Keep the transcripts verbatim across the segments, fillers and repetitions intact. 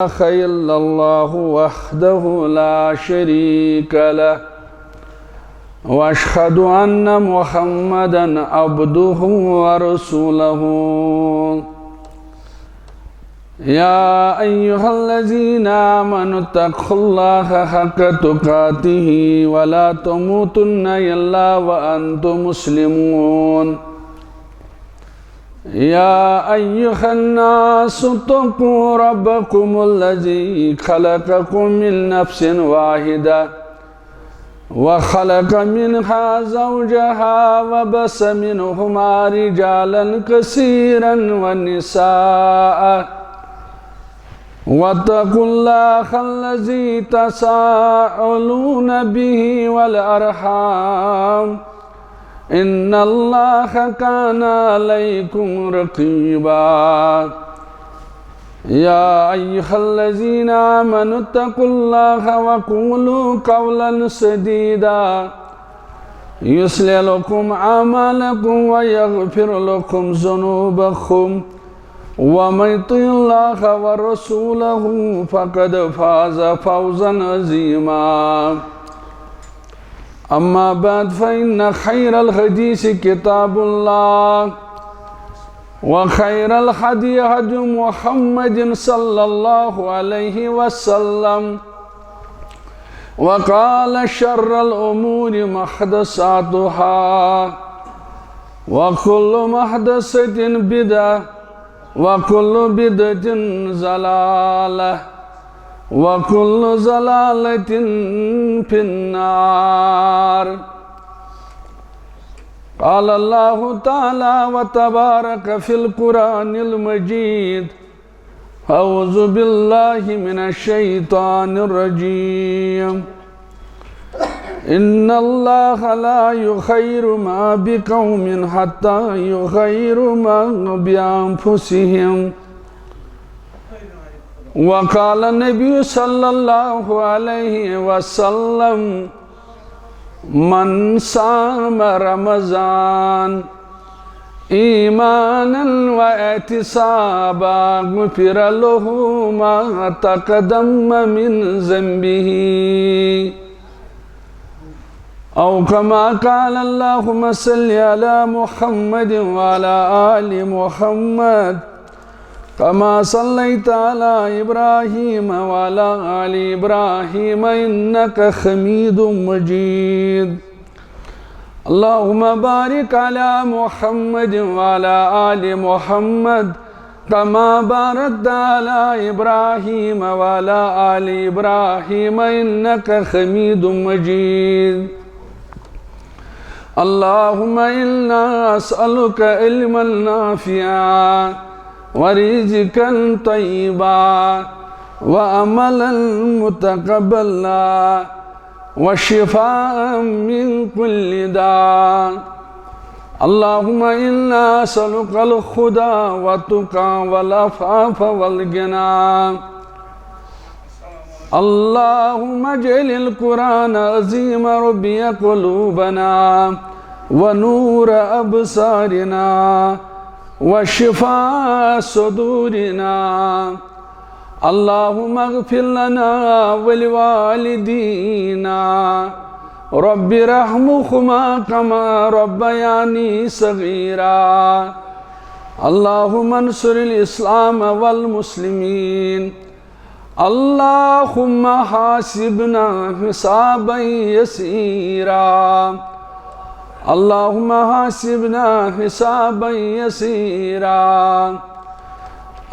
إله إلا الله وحده لا شريك له، وأشهد أن محمدا عبده ورسوله. يا أيها الذين آمنوا اتقوا الله حق تقاته ولا تموتن إلا وأنتم مسلمون. يا أيها الناس اتقوا ربكم الذي خلقكم من نفس واحدة وخلق منها زوجها وبث منهما رجالا كثيرا ونساء، واتقوا الله الذي تساءلون به والأرحام، إن الله كان عليكم رقيبا. يا أيها الذين آمنوا اتقوا الله وقولوا قولا سديدا، يصلح لكم أعمالكم ويغفر لكم ذنوبكم، ومن يطع الله ورسوله فقد فاز فوزا عظيما. أما بعد، فإن خير الحديث كتاب الله، وخير الهدي هدي محمد صلى الله عليه وسلم، وقال شر الأمور محدثاتها، وكل محدثة بدعة، وكل بدعة ضلالة، وكل ضلالة في النار. قال الله تعالى وتبارك في القرآن المجيد، أعوذ بالله من الشيطان الرجيم. إن الله لا يغير ما بقوم حتى يغيروا ما بأنفسهم. وقال النبي صلى الله عليه وسلم، من صام رمضان إيمانا واحتسابا غفر له ما تقدم من ذنبه. أو كما قال، اللهم صل على محمد وعلى آل محمد كما صليت على إبراهيم وعلى آل إبراهيم إنك حميد مجيد. اللهم بارك على محمد وعلى آل محمد كما باركت على إبراهيم وعلى آل إبراهيم إنك حميد مجيد. اللهم إنا نسألك علما نافعا ورزقا طيبا وعملا متقبلا وشفاء من كل داء. اللهم إنا نسألك الهدى والتقى والعفاف والغنى. اللهم اجعل القرآن العظيم ربيع قلوبنا ونور أبصارنا وشفاء صدورنا. اللهم اغفر لنا ولوالدينا، رب ارحمهما كما ربياني صغيرا. اللهم انصر الإسلام والمسلمين. اللهم حاسبنا حسابا يسيرا. اللهم حاسبنا حسابا يسيرا.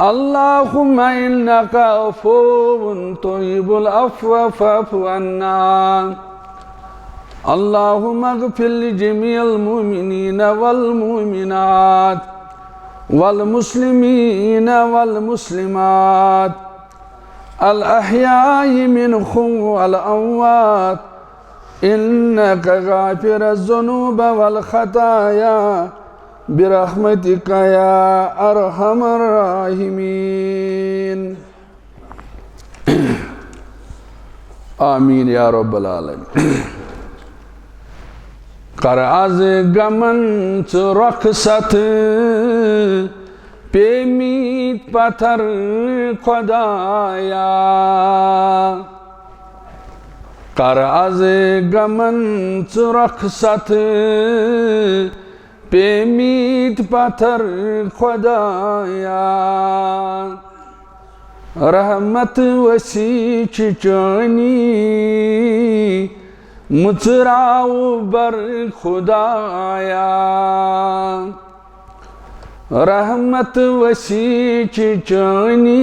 اللهم إنك عفو تحب العفو فاعف عنا. اللهم اغفر لجميع المؤمنين والمؤمنات والمسلمين والمسلمات الأحياء منهم والأموات إنك غافر الذنوب والخطايا برحمتك يا أرحم الراحمين. آمين يا رب العالمين. کر از غمن ژٕ رۄخصت، پیمٕتۍ پتھر خۄدایا، کر از غمن ژٕ رۄخصت، پیمٕتۍ پتھر خۄدایا۔ رحمت وسیع چھِ چٲنی، مُژراو بر خۄدایا۔ رحمت وسیع چھِ چٲنی،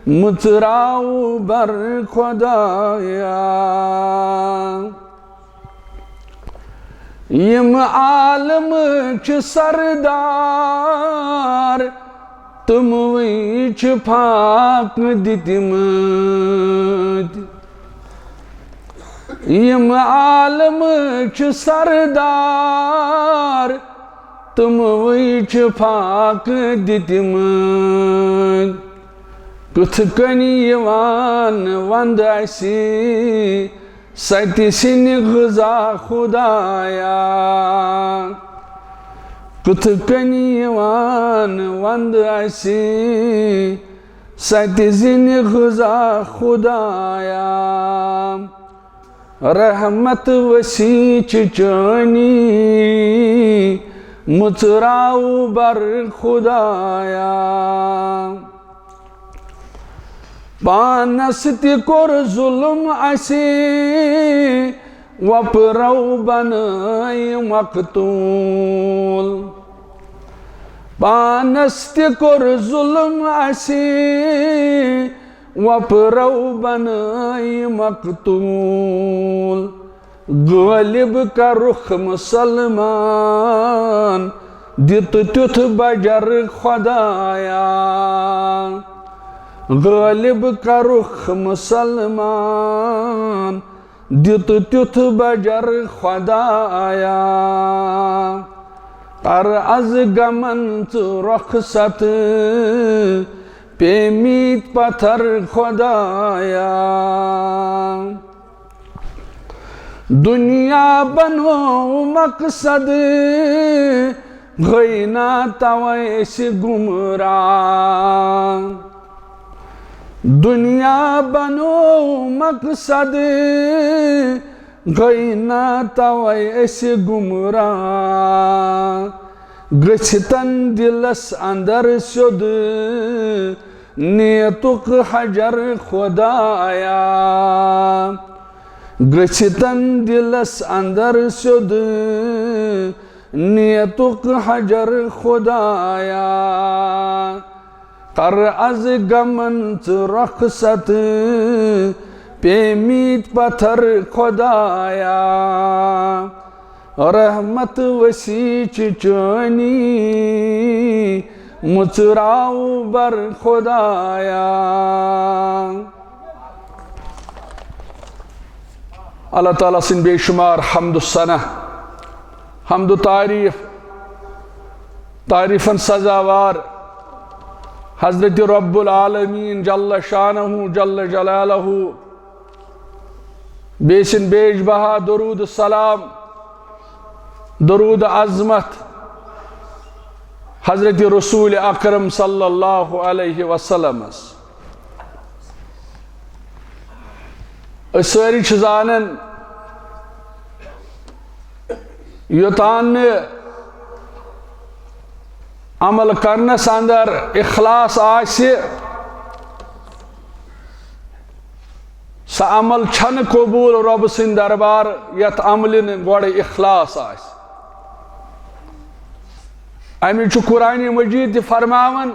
مُژراو بر خۄدایا۔ یِم عالم چھِ سردار، تِموٕے چھِ فاقہٕ دِتمٕتۍ۔ یِم عالم چھِ سردار، تِموٕے چھِ فاقہٕ دِتمٕتۍ۔ کِتھ کٔنۍ یِوان وَندٕ اَسہِ سَتہِ سِنہِ غذا خۄدایا؟ کِتھ کٔنۍ یِوان وَندٕ اَسہِ سَتہِ سِنہِ غذا خۄدایا؟ رحمت وسیع چھِ چٲنی، مُژراو بر خۄدایا۔ پانس تہِ کوٚر ظلم اَسہِ، وۄپرو بنٲے مقتول۔ پانس تہِ کوٚر ظلم اَسہِ، وۄپرو بنٲے مقتول۔ غٲلب کرُکھ مُسلمان، دِ تہٕ تیُتھ بجر خۄدایا۔ غٲلب کرُکھ مُسلمان، دِ تہٕ تیُتھ بجر خۄدایا۔ کر از غمن ژٕ رۄخصت، پیمٕتۍ پتھر خۄدایا۔ دُنیا بنوو مقصد، گٔے نا توے أسۍ گمراہ۔ دُنیا بنوو مقصد، گٔے نا توے أسۍ گمراہ۔ گٔژھتن دِلس اندر سیوٚد نیتُک حجر خۄدایا۔ گٔژھتن دِلس اندر سیوٚد نیتُک حجر خۄدایا۔ کر از غمن ژٕ رۄخصت، پیمٕتۍ پتھر خۄدایا۔ رحمت وسیع چھِ چٲنی، مُژراو بر خۄدایا۔ اللہ تعالیٰ سٕنٛدۍ بے شمار حمد و ثنا، حمد و تعریف، تعریفن سزاوار حضرت رب العالمین جل شانہ جل جلالہ، بیٚیہِ سٕنٛدۍ بیش بہا درود سلام، درود عظمت حضرت رسول اکرم صلی اللہ علیہ وسلمس۔ أسۍ سٲری چھِ زانان، یوٚتام نہٕ عمل کرنس اندر اخلاص آسہِ، سُہ عمل چھنہٕ قبول رۄب سٕنٛدِ دربار، یتھ عملہِ نہٕ گۄڈٕ اخلاص آسہِ۔ امی چھُ قرآن مجید تہِ فرماوان،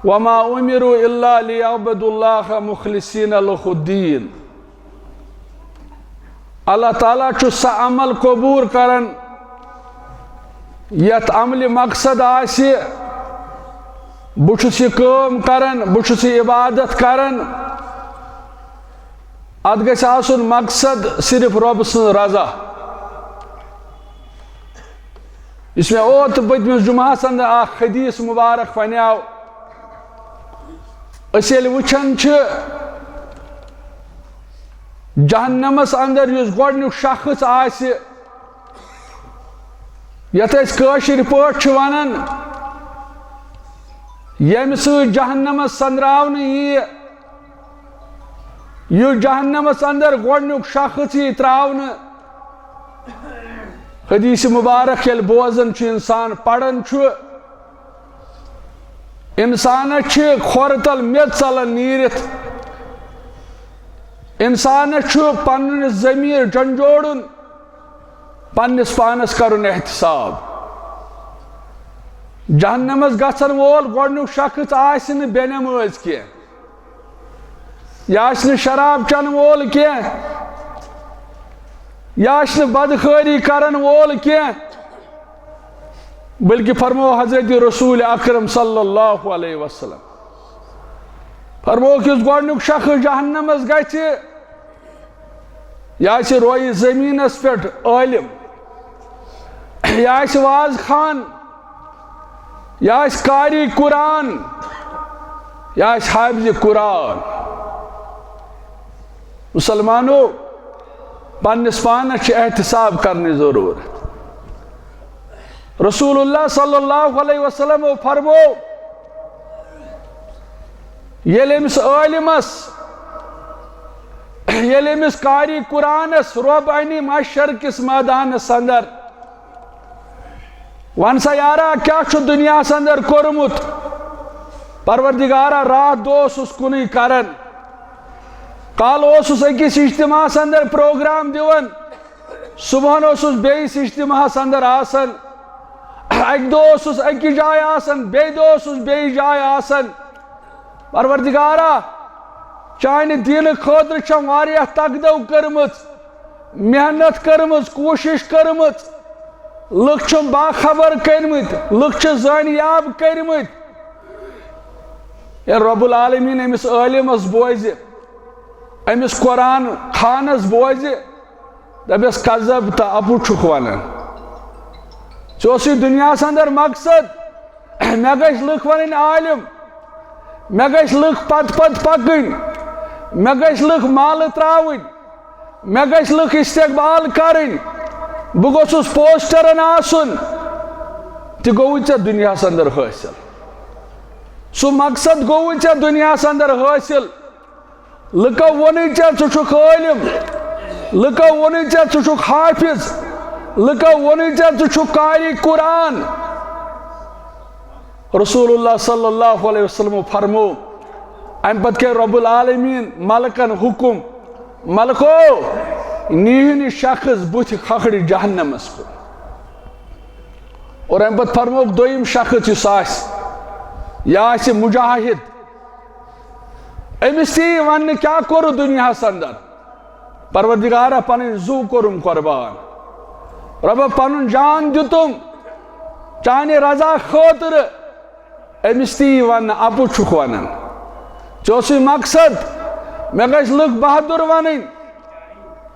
"وما امروا الا لیعبدوا اللہ مخلصین لہ الدین۔" اللہ تعالیٰ چھُ سُہ عمل قبول کران، یتھ عملہِ مقصد آسہِ، بہٕ چھُس یہِ کٲم کران، بہٕ چھُس یہِ عبادت کران، اتھ گژھِ آسُن مقصد صرف رۄب سٕنٛز رضا۔ یُس مےٚ اوترٕ پٔتمِس جمعہس اندر اکھ حدیث مبارک پنیاو، أسۍ ییٚلہِ وٕچھان چھِ، جہنمس اندر یُس گۄڈنیُک شخص آسہِ، یتھ أسۍ کٲشِر پٲٹھۍ چھِ ونان، ییٚمہِ سۭتۍ جہنمس سندراونہٕ ییہِ، یُس جہنمس اندر گۄڈنیُک شخص ییہِ تراونہٕ۔ حدیث مبارک ییٚلہِ بوزان چھُ انسان، پران چھُ، انسانس چھِ کھۄرٕ تل میٚژ ژلان نیٖرِتھ۔ انسانس چھُ پنُن ضمیر جنجوڑُن، پننِس پانس کرُن احتساب۔ جہنمس گژھن وول گۄڈنیُک شخص آسہِ نہٕ بے نمٲز کینٛہہ، یہِ آسہِ نہٕ شراب چٮ۪ن وول کینٛہہ، یہِ آسہِ نہٕ بدخٲری کرن وول کینٛہہ، بلکہ فرمو حضرت رسول اکرم صلی اللہ علیہ وسلم۔ فرمووُکھ، یُس گۄڈنیُک شخص جہنمس گژھِ، یہِ آسہِ رویہِ زمینس پٮ۪ٹھ عٲلم، یہِ آسہِ واز خان، یہِ آسہِ قاری قرآن، یہِ آسہِ حافظ قرآن۔ مسلمانو، پننِس پانس چھِ احتساب کرنٕچ ضرورت۔ رسول اللہ صلی اللہ علیہ وسلم فرمو، ییٚلہِ أمِس عٲلمس، ییٚلہِ أمِس قاری قرآنس رۄب انہِ محشر کِس مٲدانس اندر، ون سا یارا، کیٛاہ چھُ دُنیاہس اندر کوٚرمُت؟ پروردگارا، راتھ دۄہ اوسُس کُنُے کران، کالہٕ اوسُس أکِس اجتماعس اندر پروگرام دِوان، صبحن اوسُس بیٚیِس اجتماعس اندر آسان، اکہِ دۄہ اوسُس أکِس جایہِ آسان، بیٚیہِ دۄہ اوسُس بیٚیِس جایہِ آسان۔ پروردگارا، چانہِ دیٖنہٕ خٲطرٕ چھم واریاہ تگدو کٔرمٕژ، محنت کٔرمٕژ، کوٗشِش کٔرمٕژ، لُکھ چھِم باخبر کٔرمٕتۍ، لُکھ چھِ زٲنیاب کٔرمٕتۍ۔ ییٚلہِ رب العالمین أمِس عٲلمس بوزِ، أمِس قرآن خانس بوزِ، دپٮ۪س، کذب تہٕ اَپُز چھُکھ ونان۔ ژےٚ اوسُے دُنیاہس اندر مقصد، مےٚ گژھِ لُکھ ونٕنۍ عالم، مےٚ گژھِ لُکھ پتہٕ پتہٕ پکٕنۍ، مےٚ گژھِ لُکھ مالہٕ تراوٕنۍ، مےٚ گژھِ لُکھ استقبال کرٕنۍ، بہٕ گوٚژھُس پوسٹرن آسُن۔ تہِ گوٚوُے ژےٚ دُنیاہس اندر حٲصِل، سُہ مقصد گوٚوُے ژےٚ دُنیاہس اندر حٲصِل۔ لُکو ووٚنُے ژےٚ ژٕ چھُکھ عٲلم، لُکو ووٚنُے ژےٚ ژٕ چھُکھ حافظ، لُکو ووٚنُے ژےٚ ژٕ چھُکھ قاری قرآن۔ رسول اللہ صلی اللہ علیہ وسلم فرمو، امہِ پتہٕ کٔر رب العالمین ملکن حکم، ملکو، نیٖہِن یہِ شخص بُتھِ کھکھرِ جہنمس کُن۔ اور امہِ پتہٕ فرمووُکھ، دوٚیِم شخص یُس آسہِ، یہِ آسہِ مجاہد، أمِس تہِ یی وننہٕ، کیٛاہ کوٚرُتھ دُنیاہس اندر؟ پروردگارا، پنٕنۍ زُو کوٚرُم قربان، رۄبا، پنُن جان دیُتُم چانہِ رضا خٲطرٕ۔ أمِس تہِ یی وننہٕ، اَپُز چھُکھ ونان۔ ژےٚ اوسُے مقصد، مےٚ گژھِ لُکھ بہادُر ونٕنۍ،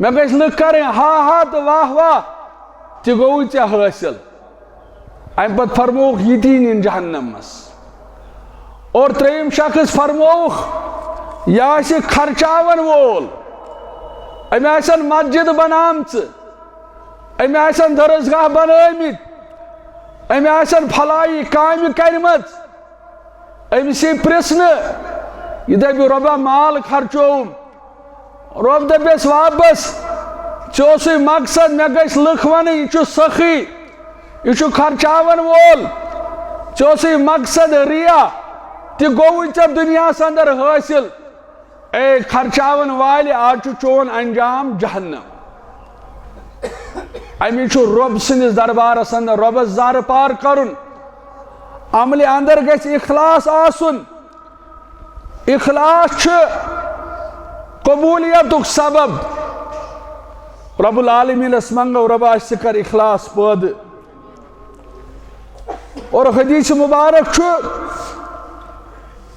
مےٚ گژھِ لُکھ کرٕنۍ ہا ہا تہٕ واہ واہ، تہِ گوٚوُے ژےٚ حٲصِل۔ امہِ پتہٕ فرمووُکھ، یہِ تہِ نِن جہنمس۔ اور ترٛیٚیِم شخص فرمووُکھ، یہِ آسہِ خرچاون وول، أمۍ آسن مسجد بنامژٕ، أمۍ آسن درسگاہ بنٲومٕتۍ، أمۍ آسن فلٲنۍ کامہِ کرِمژ۔ أمِس یی پرژھنہٕ، یہِ دپہِ، رۄبا، مال خرچووُم۔ رۄب دپٮ۪س واپس، ژےٚ اوسُے مقصد مےٚ گژھِ لُکھ ونٕنۍ، یہِ چھُ سخی، یہِ چھُ خرچاون وول، ژےٚ اوسُے مقصد ریا، تہِ گوٚوُے ژےٚ دُنیاہس اندر حٲصِل۔ اے خرچاون والہِ، آز چھُ چون انجام جہنم۔ امی چھُ رۄب سٕنٛدِس دربارس اندر رۄبس زارٕ پار کرُن۔ عملہِ اندر گژھِ اخلاص آسُن۔ اخلاص چھُ قبولیتُک سبب۔ رب العالمینس منگو، رۄبا، اسہِ کر اخلاص پٲدٕ۔ اور حدیث مبارک چھُ،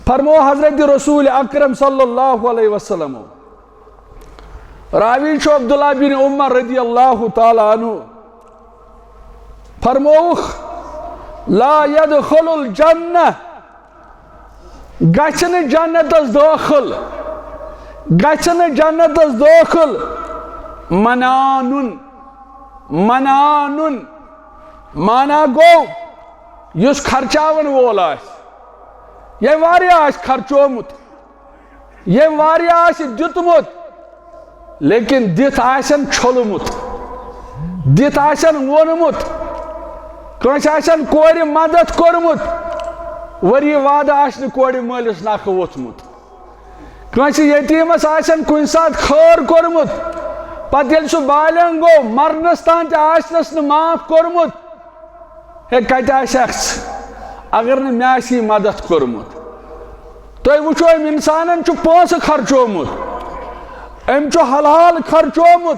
فرمو حضرت رسول اکرم صلی اللہ علیہ وسلم، راوی چھُ عبداللہ بن عمر رضی اللہ تعالیٰ عنہ، فرمووُکھ، لا يدخل الجنة، گژھِ نہٕ جنتس دٲخل، گژھِ نہٕ جنتس دٲخل منانُن، منانُن، مانا گوٚو، یُس خرچاون وول آسہِ، ییٚمۍ واریاہ آسہِ خرچومُت، ییٚمۍ واریاہ آسہِ دیُتمُت، لیکن دِتھ آسن چھوٚلمُت، دِتھ آسن وونمُت، کٲنٛسہِ آسن کورِ مدد کوٚرمُت، ؤری وادٕ آسہِ نہٕ کورِ مٲلِس نکھٕ ووٚتھمُت۔ کٲنٛسہِ یتیٖمس آسن کُنہِ ساتہٕ خٲر کوٚرمُت، پتہٕ ییٚلہِ سُہ بالغ گوٚو، مرنس تام تہِ آسنس نہٕ معاف کوٚرمُت۔ ہے، کتہِ آسہِ اکھ ژٕ، اگر نہٕ مےٚ آسی مدد کوٚرمُت؟ تُہۍ وٕچھِو، أمۍ انسانن چھُ پونٛسہٕ خرچومُت، أمۍ چھُ حلال خرچومُت،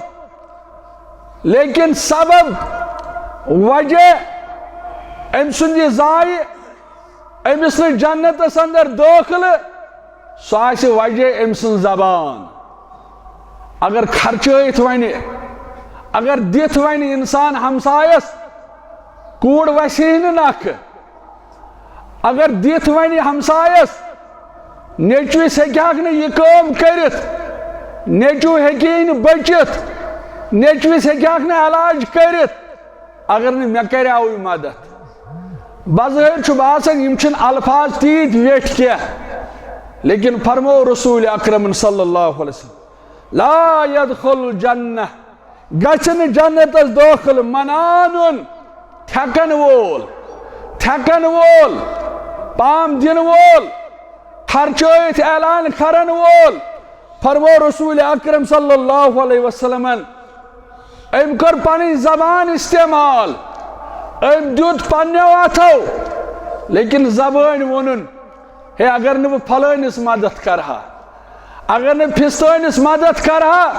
لیکن سبب، وجہ أمۍ سُنٛد یہِ ضایع، أمِس نہٕ جنتس اندر دٲخلہٕ، سُہ آسہِ وجہ أمۍ سٕنٛز زبان۔ اگر خرچٲیِتھ ونہِ، اگر دِتھ ونہِ انسان ہمسایس، کوٗر وسہِ نہٕ نکھٕ۔ اگر دِتھ ونہِ ہمسایس، نیٚچوِس ہیٚکہِ ہاکھ نہٕ یہِ کٲم کٔرِتھ، نیٚچو ہیٚکہِ نہٕ بٔچِتھ، نیٚچوِس ہیٚکہِ ہاکھ نہٕ علاج کٔرِتھ، اگر نہٕ مےٚ کریاوٕے مدد۔ بظٲہر چھُ باسان، یِم چھِنہٕ الفاظ تیٖتۍ ویٹھۍ کینٛہہ، لیکن فرموو رسول اکرمن صلی اللہ علیہ وسلم، لا یدخل الجنہ، گژھِ نہٕ جنتس دٲخل منانُن، تھٮ۪کن وول، تھٮ۪کن وول، پام دِنہٕ وول، خرچٲیِتھ اعلان کرن وول۔ فرموو رسول اکرم صلی اللہ علیہ وسلمن، أمۍ کٔر پنٕنۍ زبان استعمال، أمۍ دیُت پننیو اتھو، لیکن زبٲنۍ ووٚنُن، ہے، اگر نہٕ بہٕ فلٲنِس مدد کرٕ ہا، اگر نہٕ فستٲنِس مدد کرٕ ہا،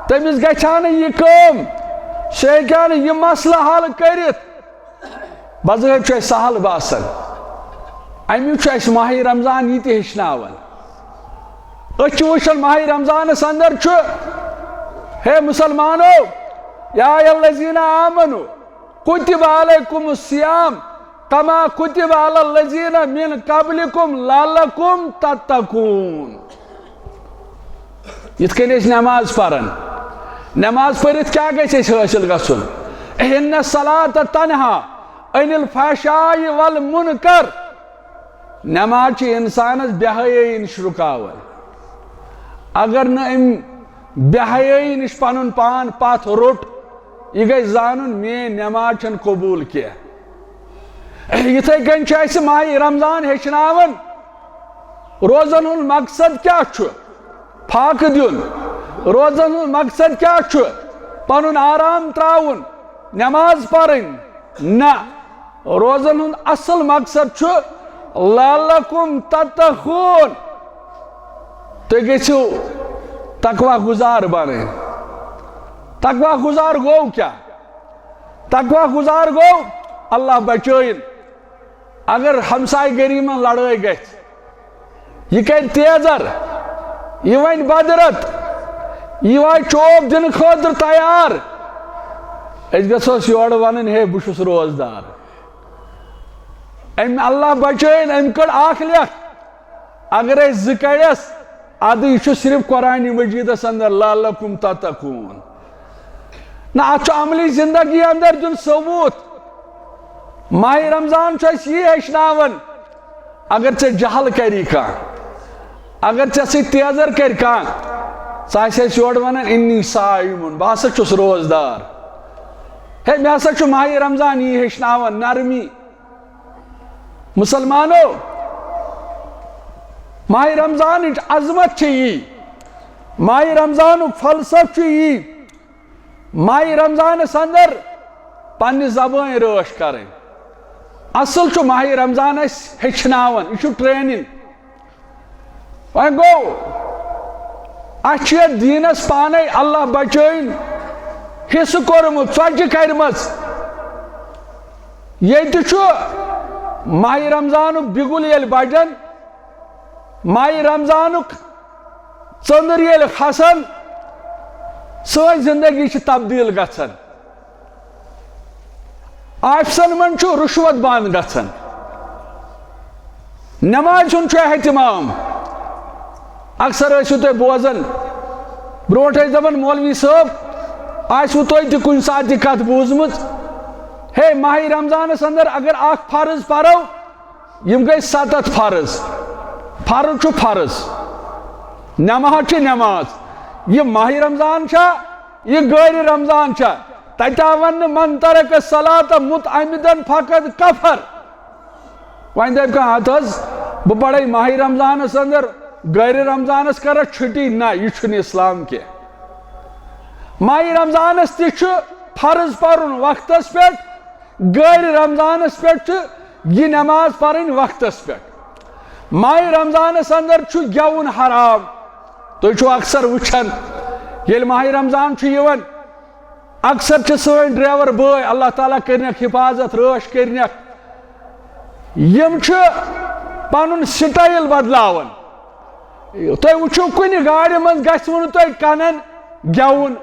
تٔمِس گژھِ ہا نہٕ یہِ کٲم، سُہ ہیٚکہِ ہا نہٕ یہِ مسلہٕ حل کٔرِتھ۔ بظٲہر چھُ اَسہِ سہل باسان، اَمیُک چھُ اَسہِ ماہِ رمضان یہِ تہِ ہیٚچھناوان۔ أسۍ چھِ وٕچھان، ماہِ رمضانَس اندر چھُ، ہے مسلمانو، یا ایھا الذین آمنو، کتب علیکم الصیام کما کتب علی الذین من قبلکم لعلکم تتقون۔ یِتھ کٔنۍ أسۍ نماز پران، نماز پٔرِتھ کیٛاہ گژھِ اَسہِ حٲصِل گژھُن؟ ان الصلاۃ تنہا عن الفحشاء والمنکر۔ نماز چھِ انسانس بے حیٲیی نِش رُکاوان۔ اگر نہٕ أمۍ بے حیٲیی نِش پنُن پان پتھ روٚٹ، یہِ گژھِ زانُن، میٲنۍ نماز چھنہٕ قبول کینٛہہ۔ یِتھے کٔنۍ چھُ اَسہِ ماہِ رمضان ہیٚچھناوان، روزن ہُنٛد مقصد کیٛاہ چھُ؟ فاقہٕ دیُن۔ روزن ہُنٛد مقصد کیٛاہ چھُ؟ پنُن آرام ترٛاوُن، نماز پرٕنۍ؟ نہ۔ روزن ہُنٛد اصل مقصد چھُ لعلکم تتقون، تُہۍ گٔژھِو تقوی گُزار بنٕنۍ۔ تقوی گُزار گوٚو کیٛاہ؟ تقوی گُزار گوٚو اللہ بچٲیِن۔ اگر ہمسایہِ گٔری منٛز لڑٲے گژھِ، یہِ کرِ تیزر، یہِ ونہِ بدرت، یہِ واتہِ چوب دِنہٕ خٲطرٕ تیار۔ أسۍ گژھوس یورٕ ونٕنۍ، ہے، بہٕ چھُس روزدار۔ أمۍ اللہ بچٲیِن، أمۍ کٔڑ اکھ لٮ۪کھ۔ اگر أسۍ زٕ کڑٮ۪س، ادٕ یہِ چھُ صرف قرآن مجیدس اندر لعلکم تتقون۔ نہ، اتھ چھُ عملی زندگی اندر دیُن ثبوت۔ ماہِ رمضان چھُ اَسہِ یی ہیٚچھناوان، اگر ژےٚ جہل کری کانٛہہ، اگر ژےٚ سۭتۍ تیزر کرِ کانٛہہ، ژٕ آسہِ اَسہِ یورٕ ونان، انی صائم، بہٕ ہسا چھُس روزدار۔ ہے، مےٚ ہسا چھُ ماہِ رمضان یی ہیٚچھناوان، نرمی۔ مسلمانو، ماہِ رمضانٕچ عظمت چھِ یی، ماہِ رمضانُک فلسفہٕ چھُ یی، ماہِ رمضانس اندر پننہِ زبٲنۍ رٲچھ کرٕنۍ۔ اصل چھُ ماہِ رمضان اَسہِ ہیٚچھناوان، یہِ چھُ ٹریننگ۔ وۄنۍ گوٚو، اَسہِ چھُ یَتھ دیٖنَس پانَے اللہ بچٲیِن حصہٕ کوٚرمُت، ژۄچہِ کَرِمَژ۔ ییٚتہِ چھُ ماہِ رمضانُک بِگُل ییٚلہِ بَجان، ماہِ رمضانُک ژٔنٛدٕر ییٚلہِ کھسان، سٲنۍ زِندگی چھِ تبدیٖل گژھان۔ آفسن منٛز چھُ رُشوت بنٛد گژھان۔ نمازِ ہُنٛد چھُ اہتمام۔ اکثر ٲسِو تُہۍ بوزان، برونٛٹھ ٲسۍ دپان، "مولوی صٲب، آسِوٕ تۄہہِ تہِ کُنہِ ساتہٕ یہِ کتھ بوٗزمٕژ، ہے، ماہِ رمضانس اندر اگر اکھ فرض پرو، یِم گٔے ستتھ فرض۔ فرض چھُ فرض، نماز چھِ نماز۔ یہِ ماہِ رمضان چھا، یہِ غٲرِ رمضان چھا؟ تتہِ آو وننہٕ، "من ترک الصلاۃ متعمداً فقد کفر۔" وۄنۍ دپہِ کانٛہہ، "ہتہٕ حظ، بہٕ پرے ماہِ رمضانس اندر، غٲرِ رمضانس کرس چھُٹی۔" نہ، یہِ چھُنہٕ اسلام کینٛہہ۔ ماہِ رمضانس تہِ چھُ فرض پرُن وقتس پٮ۪ٹھ، غٲرِ رمضانس پٮ۪ٹھ چھُ یہِ نماز پرٕنۍ وقتس پٮ۪ٹھ۔ ماہِ رمضانس اندر چھُ گٮ۪وُن حرام۔ تُہۍ چھِو اکثر وٕچھان، ییٚلہِ ماہِ رمضان چھُ یِوان، اکثر چھِ سٲنۍ ڈرائیور بٲے، اللہ تعالیٰ کٔرِنَکھ حفاظت، رٲچھ کٔرِنَکھ، یِم چھِ پنُن سٹائل بدلاوان۔ تُہۍ وٕچھِو، کُنہِ گاڑِ منٛز گژھِوٕ نہٕ تۄہہِ کنن گٮ۪وُن،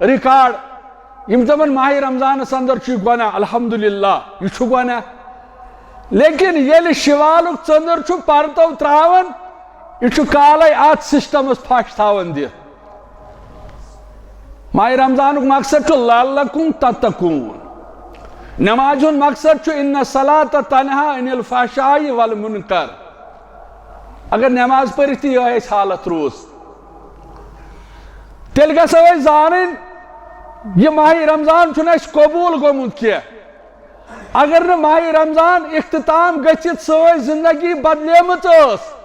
ریکارڈ۔ یِم دپن ماہِ رمضانس اندر چھُ یہِ گۄناہ، الحمدللہ، یہِ چھُ گۄناہ۔ لیکن ییٚلہِ شوالُک ژٔنٛدٕر چھُ پرتو تراوان، یہِ چھُ کالے اتھ سسٹمس پھش تھاوان دِتھ۔ ماہِ رمضانُک مقصد چھُ لعلکم تتقون۔ نمازِ ہُنٛد مقصد چھُ ان الصلاۃ تنہا عن الفحشاء والمنکر۔ اگر نماز پٔرِتھ تہِ یِہے اَسہِ حالت روٗز، تیٚلہِ گژھو أسۍ زانٕنۍ، یہِ ماہِ رمضان چھُنہٕ اَسہِ قبوٗل گوٚمُت کینٛہہ۔ اگر نہٕ ماہِ رمضان اختتام گٔژھِتھ سٲنۍ زندگی بدلیمٕژ ٲس،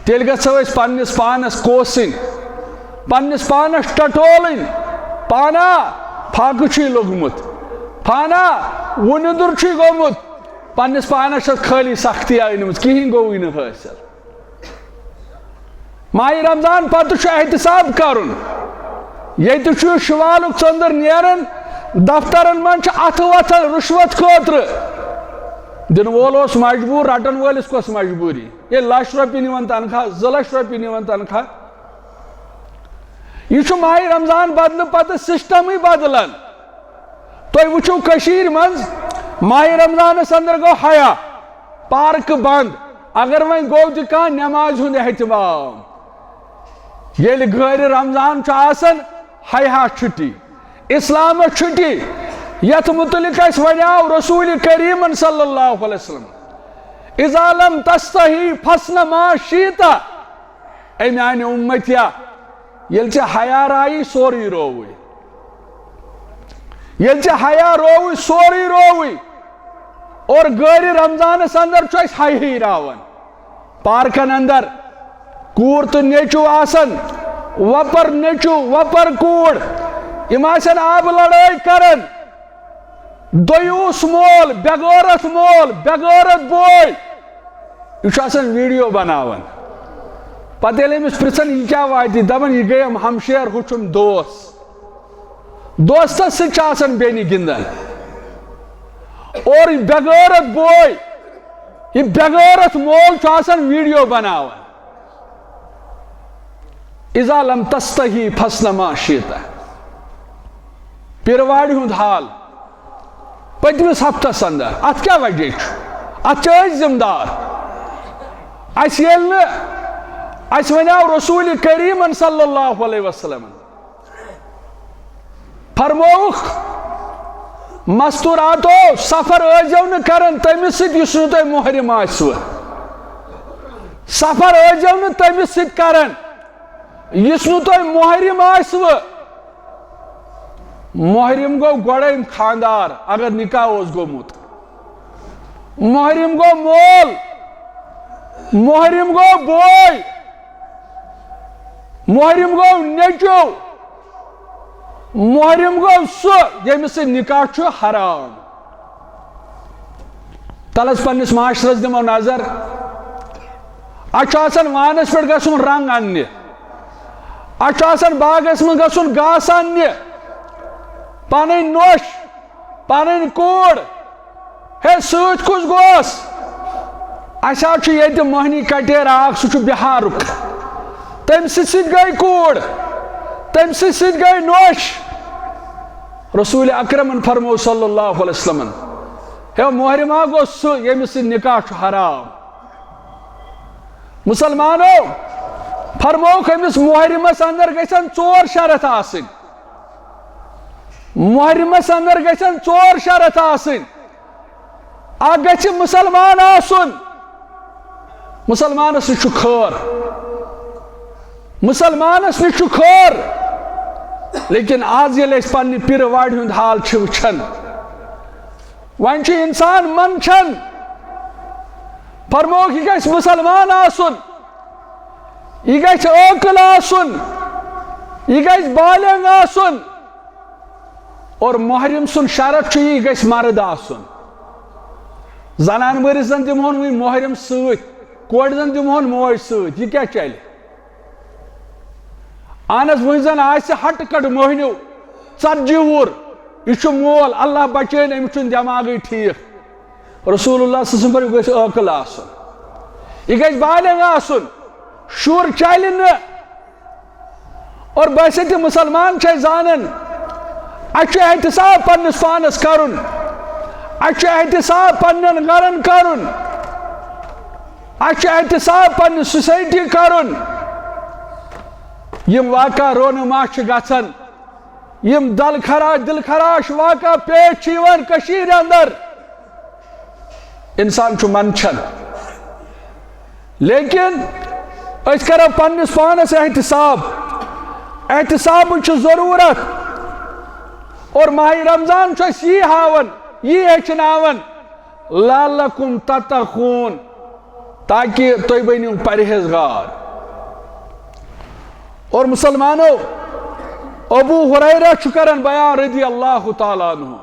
تیٚلہِ گژھو أسۍ پننِس پانس کوسٕنۍ، پننِس پانس ٹٹولٕنۍ۔ پانا، فاقہٕ چھُے لوٚگمُت، پانا، وُنِدُر چھُے گوٚمُت، پننِس پانس چھس خٲلی سختی أنمٕژ، کِہیٖنۍ گوٚوٕے نہٕ حٲصِل۔ ماہِ رمضان پتہٕ چھُ احتساب کرُن۔ ییٚتہِ چھُ شوالُک ژٔنٛدٕر نیران، دفترن منٛز چھِ اَتھٕ وۄتھان رُشوت خٲطرٕ۔ دِنہٕ وول اوس مجبوٗر، رٹن وٲلِس کۄس مجبوٗری؟ ییٚلہِ لچھ رۄپیہِ نِوان تنخواہ، زٕ لچھ رۄپیہِ نِوان تنخواہ۔ یہِ چھُ ماہِ رمضان بدلہٕ پتہٕ سسٹمٕے بدلان۔ تُہۍ وٕچھِو کٔشیٖرِ منٛز ماہِ رمضانس اندر گوٚو حیا، پارکہٕ بنٛد۔ اگر وۄنۍ گوٚو تہِ کانٛہہ نمازِ ہُنٛد اہتمام، ییٚلہِ غٲرِ رمضان چھُ آسان، حیا چھُٹی، اسلامس چھُٹی۔ یتھ متعلق اسہِ ونیاو رسول کریمن صلی اللہ علیہ وسلم، "اذا لم تستحی فاصنع ما شئت"۔ اے میانہِ امتیا، ییٚلہِ ژےٚ حیا رایی، سورُے رووٕے۔ ییٚلہِ ژےٚ حیا رووٕے، سورُے رووٕے۔ اور غٲرِ رمضانس اندر چھُ اَسہِ حیاہٕے راوان۔ پارکن اندر کوٗر تہٕ نیٚچو آسن، وۄپر نیٚچو، وۄپر کوٗر، یِم آسن آبہٕ لڑٲے کران۔ دیوٗس مول، بے غٲرت مول، بے غٲرت بوے، یہِ چھُ آسان ویڈیو بناوان۔ پتہٕ ییٚلہِ أمِس پرژھان، "یہِ کیٛاہ واتہِ؟" دپان، "یہِ گٔیم ہمشیر، ہُہ چھُم دوس۔" دوستس سۭتۍ چھُ آسان بیٚنہِ گِنٛدان۔ اور یہِ بے غٲرت بوے، یہِ بے غٲرت مول چھُ آسان ویڈیو بناوان۔ "اذا لم تستحی فاصنع ما شئت"۔ پیرواڑِ ہُنٛد حال پٔتمِس ہفتس اندر، اتھ کیٛاہ وجہ چھُ؟ اتھ چھِ أسۍ ذمہٕ دار۔ اسہِ ییٚلہِ نہٕ، اسہِ ونیاو رسول کریمن صلی اللہ علیہ وسلم، فرمووُکھ، "مستوراتو، سفر ٲسۍزیو نہٕ کران تٔمِس سۭتۍ یُس نہٕ تۄہہِ محرم آسِوٕ۔ سفر ٲسۍزیو نہٕ تٔمِس سۭتۍ کران یُس نہٕ تۄہہِ محرم آسِوٕ۔" محرم گوٚو گۄڈَے خانٛدار، اگر نکاح اوس گوٚمُت۔ محرم گوٚو مول، محرم گوٚو بوے، محرم گوٚو نیٚچو، محرم گوٚو سُہ ییٚمِس سۭتۍ نکاح چھُ حرام۔ تَلہٕ حظ پننِس معاشرس دِمو نظر۔ اَسہِ چھُ آسان وانَس پٮ۪ٹھ گژھُن رنٛگ اَننہِ، اَسہِ چھُ آسان باغس منٛز گژھُن گاسہٕ اَننہِ، پنٕنۍ نوٚش، پنٕنۍ کوٗر، ہے، سۭتۍ کُس گوس؟ اَسہِ حظ چھُ ییٚتہِ مۄہنی کٹیرا اکھ، سُہ چھُ بِہارُک۔ تٔمۍ سٕنٛدِ سۭتۍ گٔے کوٗر، تٔمۍ سٕنٛدِ سۭتۍ گٔے نوٚش۔ رسول اکرمن فرموو صلی اللہ علیہ وسلمن، ہے، محرما گوٚو سُہ ییٚمِس سۭتۍ نکاح چھُ حرام۔ مسلمانو، فرمووُکھ أمِس محرمس اندر گژھن ژور شرط آسٕنۍ۔ محرمس اندر گژھن ژور شرط آسٕنۍ۔ اکھ گژھِ مسلمان آسُن، مسلمانس نِش چھُ خٲر، مسلمانس نِش چھُ خٲر۔ لیکن آز ییٚلہِ أسۍ پننہِ پیرٕ وارِ ہُنٛد حال چھِ وٕچھان، وۄنۍ چھُ انسان منٛدچھان، فرمووُکھ، یہِ گژھِ مسلمان آسُن، یہِ گژھِ عٲقل آسُن، یہِ گژھِ بالغ آسُن۔ اور محرم سُنٛد شرط چھُ، یہِ گژھِ مرد آسُن۔ زنان مٲرِس زن دِمہون وۄنۍ محرم سۭتۍ، کورِ زن دِمہون موج سۭتۍ، یہِ کیٛاہ چلہِ؟ اہن حظ، وۄنۍ زن آسہِ ہٹہٕ کٹہٕ مٔہنیو، ژتجی وُہُر، یہِ چھُ مول، اللہ بچٲیِن، أمِس چھُنہٕ دٮ۪ماغٕے ٹھیٖک۔ رسول اللہ صلی اللہ علیہ وسلم فرموو، یہِ گژھِ عٲقل آسُن، یہِ گژھِ بالغ آسُن، شُر چلہِ نہٕ۔ اور بحیثیت مسلمان چھِ أسۍ زانان، اَسہِ چھُ احتساب پننِس پانس کرُن، اَسہِ چھُ احتساب پننٮ۪ن گرن کرُن، اَسہِ چھُ احتساب پننہِ سوسائٹی کرُن۔ یِم واقعہ رونما چھِ گژھان، یِم دل خراش، دل خراش واقعہ پیش چھِ یِوان کٔشیٖرِ اندر، انسان چھُ منٛدچھان۔ لیکن أسۍ کرو پننِس پانس احتساب، احتسابٕچ چھِ ضروٗرت۔ اور ماہِ رمضان چھُ اَسہِ یی ہاوان، یی ہیٚچھناوان، لعلکم تتقون، تاکہ تُہۍ بٔنِو پرہیزگار۔ اور مسلمانو، ابو ہریرہ چھُ کران بیان رضی اللہ تعالیٰ عنہ،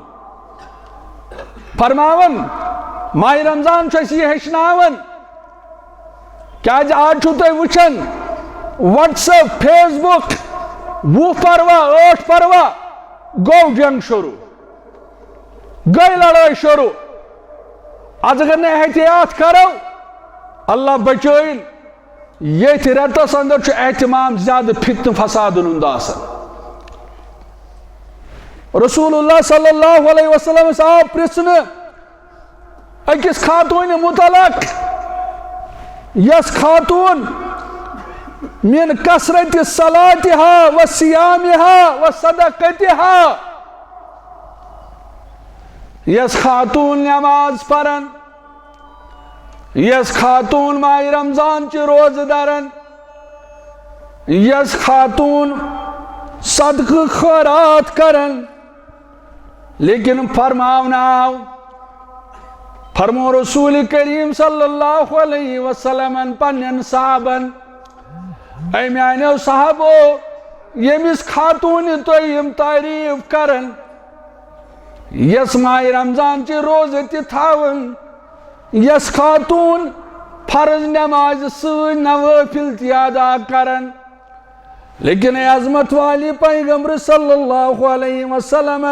فرماوان، ماہِ رمضان چھُ اَسہِ یہِ ہیٚچھناوان، کیازِ آز چھُو تُہۍ وٕچھان، WhatsApp، Facebook، وُہ پروا، ٲٹھ پروا، گوٚو جنگ شروع، گٔے لڑٲے شروع۔ از اگر نہٕ احتیاط کرو، اللہ بچٲیِن، ییٚتھۍ رٮ۪تس اندر چھُ اہتمام زیادٕ فتنہٕ فسادن ہُنٛد آسان۔ رسول اللہ صلی اللہ علیہ وسلمس آو پرژھنہٕ أکِس خاتوٗنہِ متعلق، یۄس خاتوٗن من کثرت صلاتها و صیامها و صدقتها، یۄس خاتوٗن نماز پران، یۄس خاتوٗن ماہِ رمضان چہِ روزٕ دارن، یۄس خاتوٗن صدقہٕ خٲرات کران، لیکن فرماونہٕ آو، فرمو رسول کریم صلی اللہ علیہ وسلمن پننٮ۪ن صحابن، اے میانیو صحابو، ییٚمِس خاتوٗنہِ تُہۍ یِم تعریف کران، یۄس ماہِ رمضان چہِ روزٕ تہِ تھاوان، یۄس خاتوٗن فرض نمازِ سۭتۍ نوٲفِل تہِ ادا کران، لیکن اے عظمت والی پیغمبر صلی اللہ علیہ وسلم،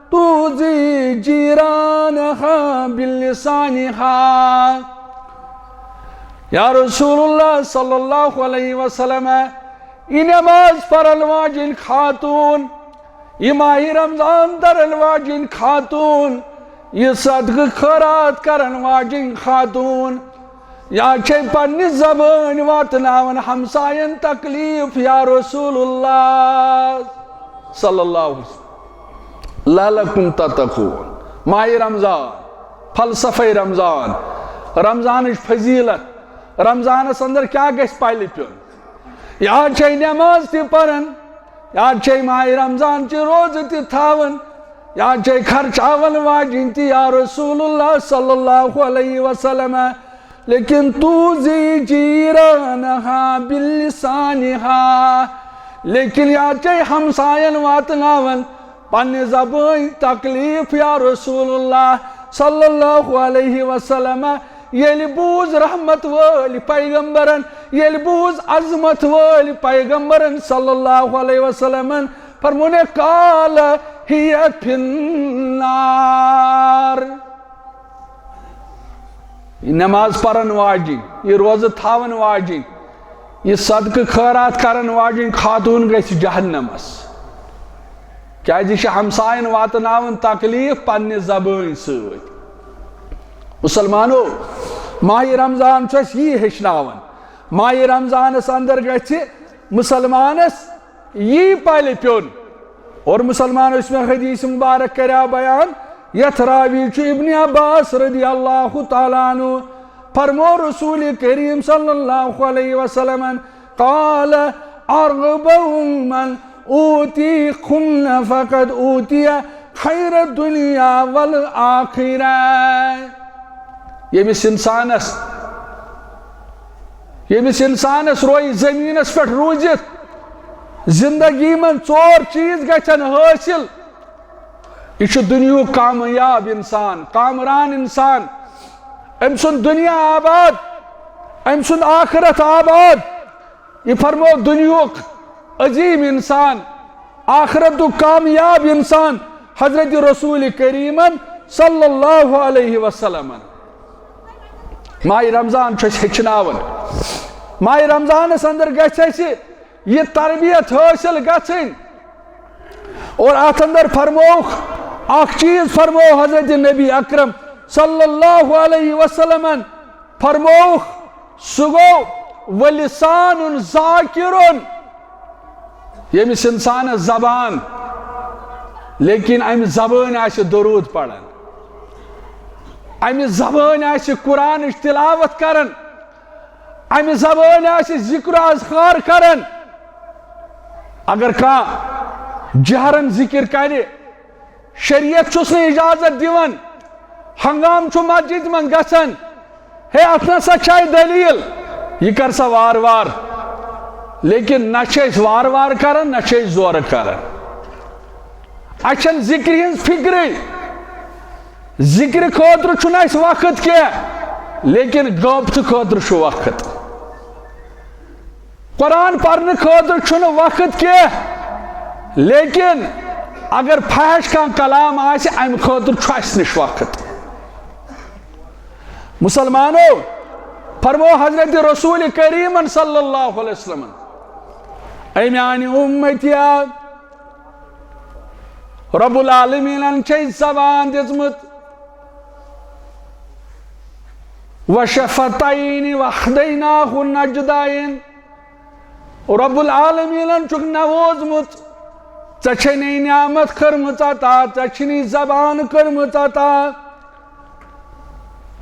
تؤذی جیرانہا بلسانہا۔ یا رسول اللہ صلی اللہ علیہ وسلم، یہِ نماز پرن واجِنۍ خاتوٗن، یہِ ماہِ رمضان ترن واجِنۍ خاتوٗن، یہِ صدقہٕ خٲرات کرن واجِنۍ خاتوٗن، یا چھے پننہِ زبٲنۍ واتناوان ہمساین تکلیف، یا رسول اللہ صلی اللہ علیہ وسلم۔ لعلکم تتقون۔ ماہِ رمضان، فلسفہ رمضان، رمضانٕچ فضیلت، رمضانس اندر کیٛاہ گژھِ پلہِ پیوٚن۔ یا چھے نماز تہِ پران، یا چھے ماہِ رمضان چہِ روزٕ تہِ تھاوان، یا چھے خرچاون واجِنۍ تہِ، یا رسول اللہ صلی اللہ علیہ وسلم، لیکن تؤذی جیرانہا بلسانہا، لیکن یا چھے ہمساین واتناوان پننہِ زبٲنۍ تکلیف، یا رسول اللہ صلی اللہ علیہ وسلم۔ ییٚلہِ بوٗز رحمت وٲلۍ پیغمبرن، ییٚلہِ بوٗز عظمت وٲلۍ پیغمبرن صلی اللہ علیہ وسلمن، فرمونے، قال هي في النار۔ یہِ نماز پرن واجِنۍ، یہِ روزٕ تھاون واجِنۍ، یہِ صدقہٕ خٲرات کرن واجِنۍ خاتوٗن گژھِ جہنمس۔ کیازِ یہِ چھِ ہمساین واتناوان تکلیف پننہِ زبٲنۍ سۭتۍ۔ مسلمانو، ماہِ رمضان چھُ اَسہِ یی ہیٚچھناوان۔ ماہِ رمضانس اندر گژھِ مسلمانس یی پلہِ پیوٚن۔ اور مسلمانو، یُس مےٚ حدیث مبارک کریو بیان، یتھ راوی چھُ ابن عباس رضی اللہ تعالیٰ عنہ۔ فرمو رسول کریم صلی اللہ علیہ وسلم، قال: اربع من اوتیکن فقد اوتی خیر الدنیا والآخرہ۔ ییٚمِس انسانس ییٚمِس انسانس روزِ زمینس پٮ۪ٹھ روٗزِتھ زندگی منٛز ژور چیٖز گژھن حٲصِل، یہِ چھُ دُنیہُک کامیاب انسان، کامران انسان۔ أمۍ سُنٛد دُنیا آباد، أمۍ سُنٛد آخرت آباد۔ یہِ فرمو دُنیہُک عظیٖم انسان، آخرتُک کامیاب انسان، حضرت رسول کریمن صلی اللہ علیہ وسلمن۔ ماہِ رمضان چھُ اَسہِ ہیٚچھناوان۔ ماہِ رمضانس اندر گژھِ اَسہِ یہِ تربیت حٲصِل گژھٕنۍ۔ اور اتھ اندر فرمووُکھ اکھ چیٖز، فرموو حضرت نبی اکرم صلی اللہ علیہ وسلمن، فرمووُکھ، سُہ گوٚو ولسان ذاکرن، ییٚمِس انسانس زبان، لیکن امہِ زبٲنۍ آسہِ درود پران، امہِ زبٲنۍ آسہِ قرآنٕچ تلاوت کران، امہِ زبٲنۍ آسہِ ذکر و اذکار کران۔ اگر کانٛہہ جہرن ذکر کرِ، شریعت چھُس نہٕ اجازت دِوان، ہنگام چھُ مسجد منٛز گژھان، ہے، اتھ نسا چھے دلیل، یہِ کر سا وار وار۔ لیکن نہ چھِ أسۍ وار وار کران، نہ چھِ أسۍ زورٕ کران۔ اَسہِ چھَنہٕ ذِکرِ ہٕنٛز فِکرٕے۔ ذِکرِ خٲطرٕ چھُنہٕ اَسہِ وقت کینٛہہ، لیکن غٲبتہٕ خٲطرٕ چھُ وقت۔ قرآن پرنہٕ خٲطرٕ چھُنہٕ وقت کینٛہہ، لیکن اگر فحش کانٛہہ کلام آسہِ، اَمہِ خٲطرٕ چھُ اَسہِ نِش وقت۔ مسلمانو، فرمو حضرت رسول کریمن صلی اللہ علیہ وسلمن، اے میانہِ اُمتیا، رب العالمینن چھے زبان دِژمٕژ، وشفتین وہدیناہ النجدین۔ رب العالمینن چھُکھ نووزمُت، ژےٚ چھے نٔے نعمت کٔرمٕژ عطا، ژےٚ چھے نٔے زبان کٔرمٕژ عطا۔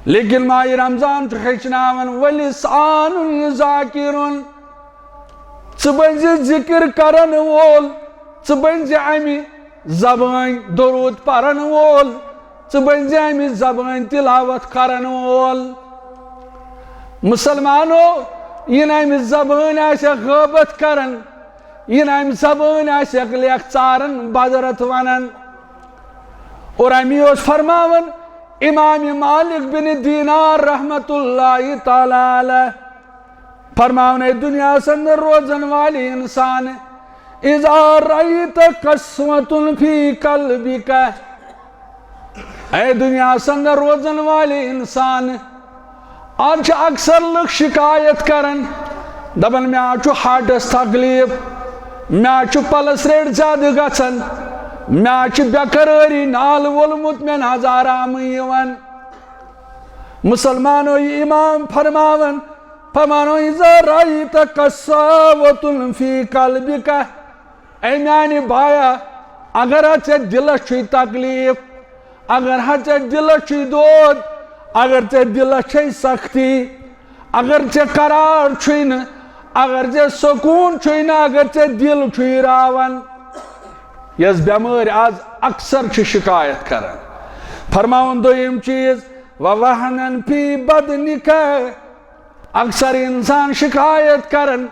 لیکن ماہِ رمضان چھُ ہیٚچھناوان، ولسان ذاکرن، ژٕ بٔنزِ ذِکر کرن وول، ژٕ بٔنزِ امہِ زبٲنۍ درود پرن وول، ژٕ بٔنزِ امہِ زبٲنۍ تلاوت کرن وول۔ مسلمانو، یِنہٕ امہِ زبٲنۍ آسہِ غٲبت کران، یِنہٕ امہِ زبٲنۍ آسہِ لیکھ ژاران، بدرت ونان۔ اور امی اوس فرماوان امام مالک بن دینار رحمت اللہ تعالی علیہ، فرماونے دنیا سندر روزن والے انسان، اذا رأیت قسوة فی قلبک، اے دنیا سندر روزن والے انسان، آز چھِ اکثر لُکھ شکایت کران، دپان، مےٚ حظ چھُ ہارٹس تکلیف، مےٚ حظ چھُ پلس ریٹ زیادٕ گژھان، مےٚ حظ چھُ بے قرٲری نال وولمُت، مےٚ نہ حظ آرامٕے یِوان۔ مسلمانو، یہِ امام فرماوان، فرماوان، اذا رأیت قساوة فی قلبک، اے میانہِ بایا، اگر ہا ژےٚ دِلس چھُے تکلیف، اگر ہا ژےٚ دِلس چھُے دود، اگر ژےٚ دِلس چھے سختی، اگر ژےٚ قرار چھُے نہٕ، اگر ژےٚ سکوٗن چھُے نہٕ، اگر ژےٚ دِل چھُے راوان، یۄس بٮ۪مٲرۍ آز اکثر چھِ شکایت کران۔ فرماوُن دوٚیِم چیٖز، ووہنن فی بدنک، اکثر انسان شکایت کران،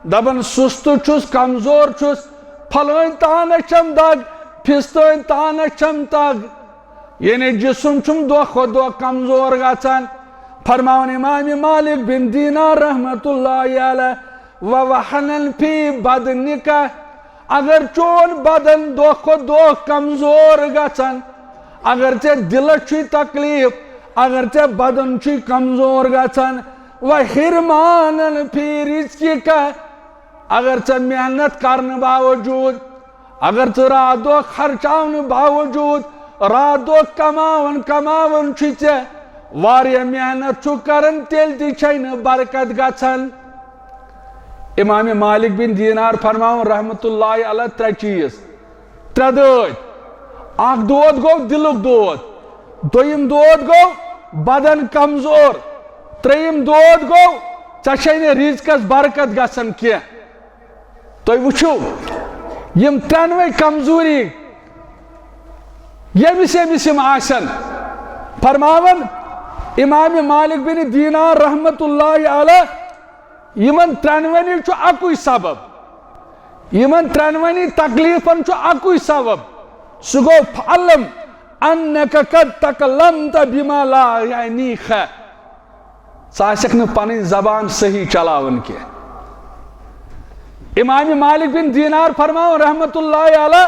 دپان، سُستہٕ چھُس، کمزور چھُس، پھلٲنۍ تانس چھم دگ، پھستٲنۍ تانس چھم دگ، یعنی جسم چھُم دۄہ کھۄتہٕ دۄہ کمزور گژھان۔ فرماوان امام مالک بن دینار رحمت اللہ علیہ، ووہنن فی بدنک، اگر چون بدن دۄہ کھۄتہٕ دۄہ کمزور گژھان، اگر ژےٚ دِلس چھُے تکلیف، اگر ژےٚ بدن چھُے کمزور گژھان، وحرمانن فی رزقک، اگر ژےٚ محنت کرنہٕ باوجود، اگر ژٕ راتھ دۄہ خرچاونہٕ باوجود راتھ دۄہ کماوان کماوان چھُے ژےٚ واریاہ محنت چھُکھ کران، تیٚلہِ تہِ چھے نہٕ برکت گژھان۔ امام مالک بن دینار فرماوان رحمت اللہ علیہ ترٛےٚ چیٖز۔ ترٛےٚ دٲدۍ۔ اکھ دود گوٚو دِلُک دود، دوٚیِم دود گوٚو بدن کمزور، ترٛیٚیِم دود گوٚو ژےٚ چھے نہٕ رِزقس برکت گژھان کینٛہہ۔ تُہۍ وٕچھِو، یِم ترٛٮ۪نوَے کمزوری ییٚمِس ییٚمِس یِم آسن، فرماوان امام مالک بن دینار رحمتہ اللہ علیہ، یِمن ترٛٮ۪نوَنی چھُ اَکُے سبب، یِمن ترٛٮ۪نوَنی تکلیفن چھُ اَکُے سبب، سُہ گوٚو فعلم انک قد تکلمت بما لا یعنیک۔ ژٕ آسکھ نہٕ پنٕنۍ زبان صحیح چلاوان کینٛہہ۔ امام مالک بن دینار فرماوان رحمتہ اللہ علیہ،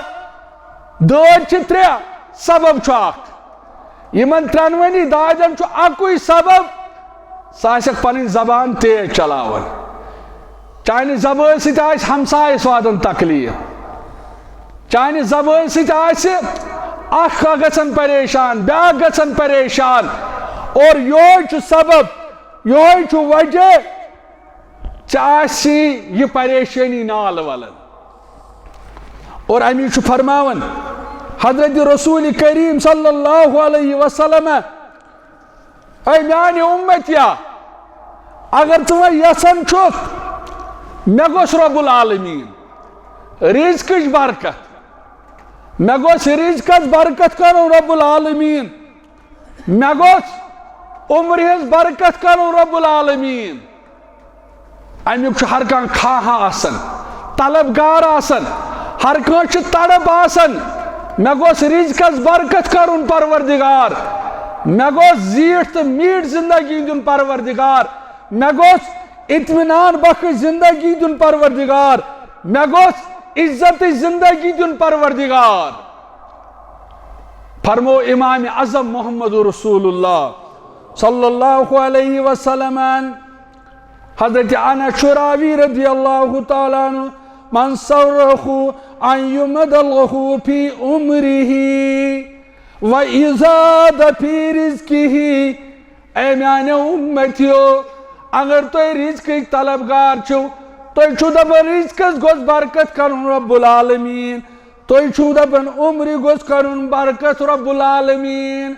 دٲدۍ چھِ ترٛےٚ، سبب چھُ اکھ۔ یِمن ترٛٮ۪نوَنی دادٮ۪ن چھُ اَکُے سبب، ژٕ آسکھ پنٕنۍ زبان تیز چلاوان۔ چانہِ زبٲنۍ سۭتۍ آسہِ ہمسایس واتان تکلیف، چانہِ زبٲنۍ سۭتۍ آسہِ اکھ گژھان پریشان، بیاکھ گژھان پریشان، اور یہوے چھُ سبب، یہوے چھُ وجہ، ژےٚ آسی یہِ پریشٲنی نال ولان۔ اور امی چھُ فرماوان حضرت رسول کریم صلی اللہ علیہ وسلم، اے میانہِ اُمتیا، اگر ژٕ وۄنۍ یژھان چھُکھ، مےٚ گوٚژھ رب العالمین رزقٕچ برکت، مےٚ گوٚژھ رزقس برکت کرُن رب العالمین، مےٚ گوٚژھ عمرِ ہٕنٛز برکت کرُن رب العالمین۔ امیُک چھُ ہر کانٛہہ خواہاں آسان، طلبگار آسان، ہر کانٛہہ چھُ تڑپ آسان۔ مےٚ گوٚژھ رزقس برکت کرُن پروردگار، مےٚ گوٚژھ زیٖٹھ تہٕ میٖٹھ زندگی دیُن پروردگار، مےٚ گوٚژھ اطمینان بخش زندگی دیُن پروردگار، مےٚ گوٚژھ عزتٕچ زندگی دیُن پروردگار۔ فرمو امام اعظم محمد رسول اللہ صلی اللہ علیہ وسلم، حضرت انس چھُ راوی رضی اللہ تعالیٰ عنہ، من سرہ ان یمد اللہ فی عمرہ و ازاد فی رزقہ۔ اے میانیو امتیو، اگر تُہۍ رزقٕکۍ طلبگار چھِو، تُہۍ چھِو دپان رزقس گوٚژھ برکت کرُن رب العالمین، تُہۍ چھِو دپان عمرِ گوٚژھ کرُن برکت رب العالمین۔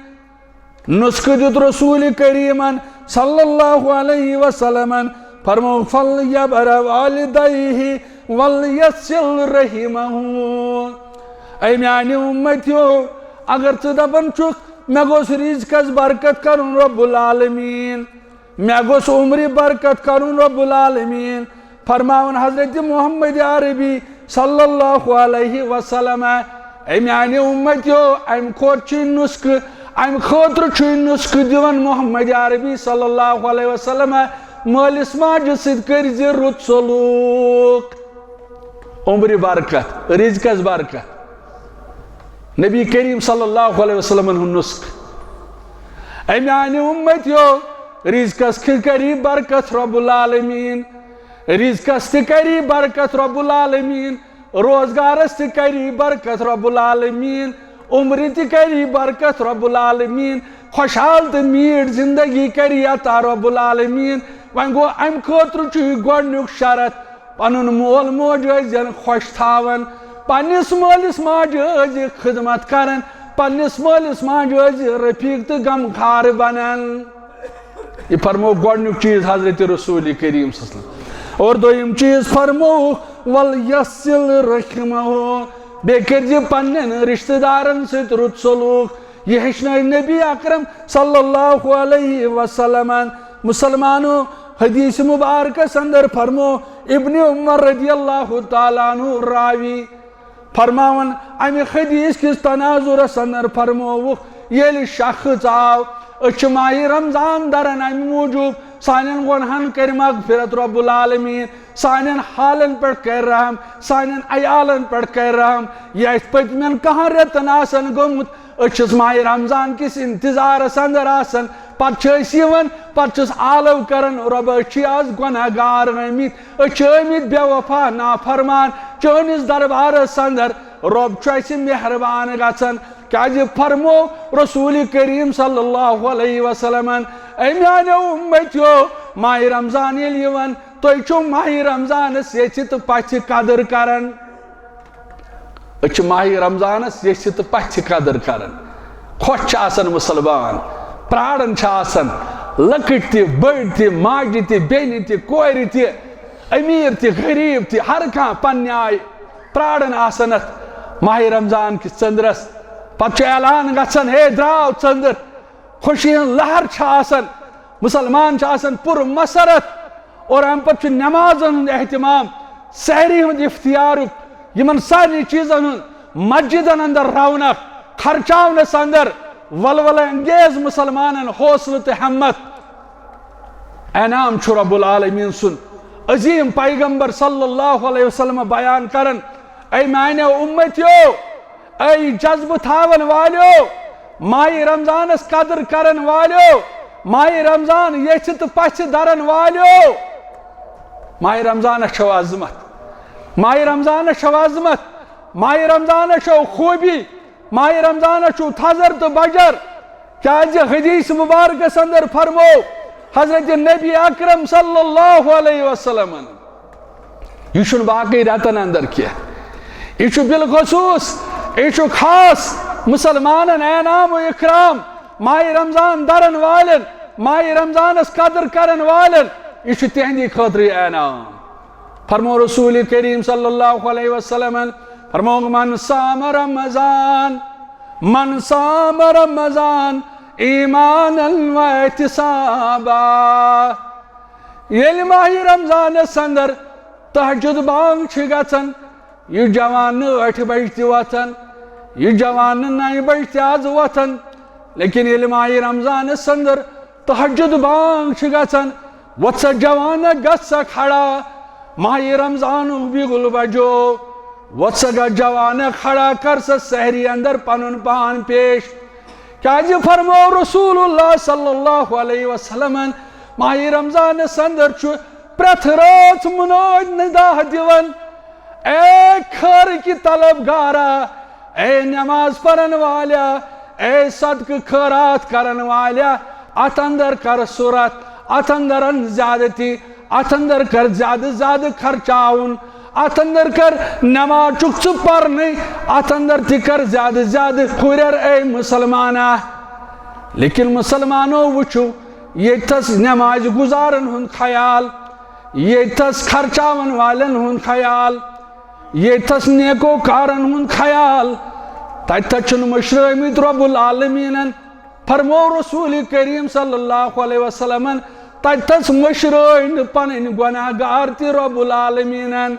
نسخہٕ دیُت رسول کریمن صلی اللہ علیہ وسلمن، فرمو، فلیبر والدیہ ولیصل رحمہ۔ اے میانہِ امتیو، اگر ژٕ دپان چھُکھ مےٚ گوٚژھ رزقس برکت کرُن رب العالمین، مےٚ گوٚژھ عمرِ برکت کرُن رب العالمین، فرماوان حضرت محمد عربی صلی اللہ علیہ وسلم، اے میانہِ امتیو، امہِ کھۄتہٕ چھُ نسخہٕ، امہِ خٲطرٕ چھُ نسخہٕ دِوان محمد عربی صلی اللہ علیہ وسلم، مٲلِس ماجہِ سۭتۍ کٔرزِ رُت سلوک۔ عمرِ برکت، رزقس برکت۔ نبی کریم صلی اللہ علیہ وسلمن ہُنٛد نسخہٕ۔ اے میانہِ امتیو، رزقس تہِ کری برکت رب العالمین، رزقس تہِ کری برکت رب العالمین، روزگارس تہِ کری برکت رب العالمین، عمرِ تہِ کری برکت رب العالمین، خوشحال تہٕ میٖٹھ زندگی کری عطا رب العالمین۔ وۄنۍ گوٚو، امہِ خٲطرٕ چھُ یہِ گۄڈٕنیُک شرط، پنُن مول موج ٲسۍ زٮ۪ن خۄش تھاوان، پننِس مٲلِس ماجہِ ٲسۍ زِ خدمت کران، پننِس مٲلِس ماجہِ ٲسۍ زِ رفیق تہٕ غمخار بنان۔ یہِ فرمو گۄڈٕنیُک چیٖز حضرت رسول کریم صلی اللہ علیہ وسلم۔ اور دوٚیِم چیٖز فرمو، ولیصل رحمہ، بیٚیہِ کٔرۍ زِ پننٮ۪ن رشتہٕ دارن سۭتۍ رُت سلوک۔ یہِ ہیٚچھنٲے نبی اکرم صلی اللہ علیہ وسلمن۔ مسلمانو، حدیث مبارکس اندر فرمو ابن عمر رضی اللہ تعالیٰ عنہ راوی فرماوان، امہِ حدیث کِس تناظرس اندر فرمووُکھ، ییٚلہِ شخص آو، أسۍ چھِ ماہِ رمضان دران امہِ موٗجوٗب، سانٮ۪ن گۄنہن کرِ مغفرت رب العالمین، سانٮ۪ن حالن پٮ۪ٹھ کرِ رحم، سانٮ۪ن عیالن پٮ۪ٹھ کرِ رحم، یہِ اسہِ پٔتمٮ۪ن کہن رٮ۪تن آسن گوٚمُت، أسۍ چھِس ماہِ رمضان کِس انتظارس اندر آسان، پتہٕ چھِ أسۍ یِوان، پتہٕ چھِس آلو کران، رۄبہ، أسۍ چھِ آز گۄناہ گار ٲمٕتۍ، أسۍ چھِ ٲمٕتۍ بے وفا نافرمان چٲنِس دربارس اندر۔ رۄب چھُ اسہِ مہربان گژھان، کیازِ فرمو رسول کریم صلی اللہ علیہ وسلمن، اے میانیو امتیو، ماہِ رمضان ییٚلہِ یِوان، تُہۍ چھِو ماہِ رمضانس یژھِ تہٕ پژھِ قدر کران۔ أسۍ چھِ ماہِ رمضانس یژھِ تہٕ پژھِ قدٕر کران۔ خۄش چھِ آسان مُسلمان، پراران چھِ آسان، لۄکٕٹۍ تہِ، بٔڑۍ تہِ، ماجہِ تہِ، بیٚنہِ تہِ، کورِ تہِ، أمیٖر تہِ، غریٖب تہِ، ہر کانٛہہ پننہِ آیہِ پراران آسان اتھ ماہِ رمضان کِس ژٔنٛدرس۔ پتہٕ چھُ اعلان گژھان، ہے، درٛاو ژٔنٛدٕر۔ خوشی ہٕنٛز لہر چھِ آسان، مُسلمان چھِ آسان پُر مسرت، اور امہِ پتہٕ چھُ نمازن ہُنٛد اہتمام، سحری ہُنٛد اختیارُک، یِمن سارنٕے چیٖزن ہُنٛد، مسجدن اندر رونق، خرچاونس اندر ولولہٕ انگیز مُسلمانن حوصلہٕ تہٕ ہمت۔ انعام چھُ رب العالمین سُنٛد۔ عظیم پیغمبر صلی اللہ علیہ وسلم بیان کران، اے میانیو امتیو، اے جذبہٕ تھاون والیو، ماہِ رمضانس قدر کرن والیو، ماہِ رمضان یژھِ تہٕ پژھِ درن والیو، ماہِ رمضانس چھو عظمت، ماہِ رمضانس چھو عظمت، ماہِ رمضانس چھو خوٗبی، ماہِ رمضانس چھو تھزر تہٕ بجر۔ کیازِ حدیث مبارکس اندر فرمو حضرت نبی اکرم صلی اللہ علیہ وسلمن، یہِ چھُنہٕ باقٕے رٮ۪تن اندر کینٛہہ۔ یہِ چھُ بالخصوص، یہِ چھُ خاص مُسلمانن انعام و اکرام، ماہِ رمضان درن والٮ۪ن، ماہِ رمضانس قدر کرن والٮ۪ن، یہِ چھُ تِہنٛدِ خٲطرٕ انعام۔ فرمو رسول کریم صلی اللہ علیہ وسلمن، فرمووُکھ، من صام رمضان، من صام رمضان ایمانا و احتسابا۔ ییٚلہِ ماہِ رمضانس اندر تہجد بانگ چھِ گژھان، یہِ جوان نہٕ ٲٹھِ بجہِ تہِ وۄتھان، یہِ جوان نہٕ نَیہِ بجہِ تہِ آز وۄتھان، لیکن ییٚلہِ ماہِ رمضانس اندر تہجد بانگ چھِ گژھان، وۄتھ سا جوانا، گژھ سا کھڑا، ماہِ رمضانُک بِگُل بجو، وۄتھ سا گژھ جوانا کھڑا، کر سا سحری اندر پنُن پان پیش۔ کیازِ فرمو رسول اللہ صلی اللہ علیہ وسلمن، ماہِ رمضانس اندر چھُ پرٛٮ۪تھ رٲژ منٲدۍ ندا دِوان، اے خٲرٕکۍ طلبگارا، اے نماز پرن والیا، اے صدقہٕ خٲرات کرن والیا، اتھ اندر کر سُرت، اتھ اندر ان زیادتی، اتھ اندر کر زیادٕ زیادٕ خرچاوُن، اتھ اندر کر نماز چھُکھ ژٕ پرنٕے، اتھ اندر تہِ کر زیادٕ زیادٕ ہُرٮ۪ر اے مُسلمانا۔ لیکن مُسلمانو وٕچھِو، ییٚتہِ تھس نمازِ گُزارن ہُنٛد خیال، ییٚتہِ تھس خرچاون والٮ۪ن ہُنٛد خیال، ییٚتہِ تھس نیکو کارن ہُنٛد خیال، تتہِ تھس چھُنہٕ مٔشرٲومٕتۍ رب العالمیٖنن۔ فرمو رسول کریم صلی اللہ علیہ وسلمن، تتہِ تھس مٔشرٲوۍ نہٕ پنٕنۍ گۄناہ گار تہِ رب العالمیٖنن۔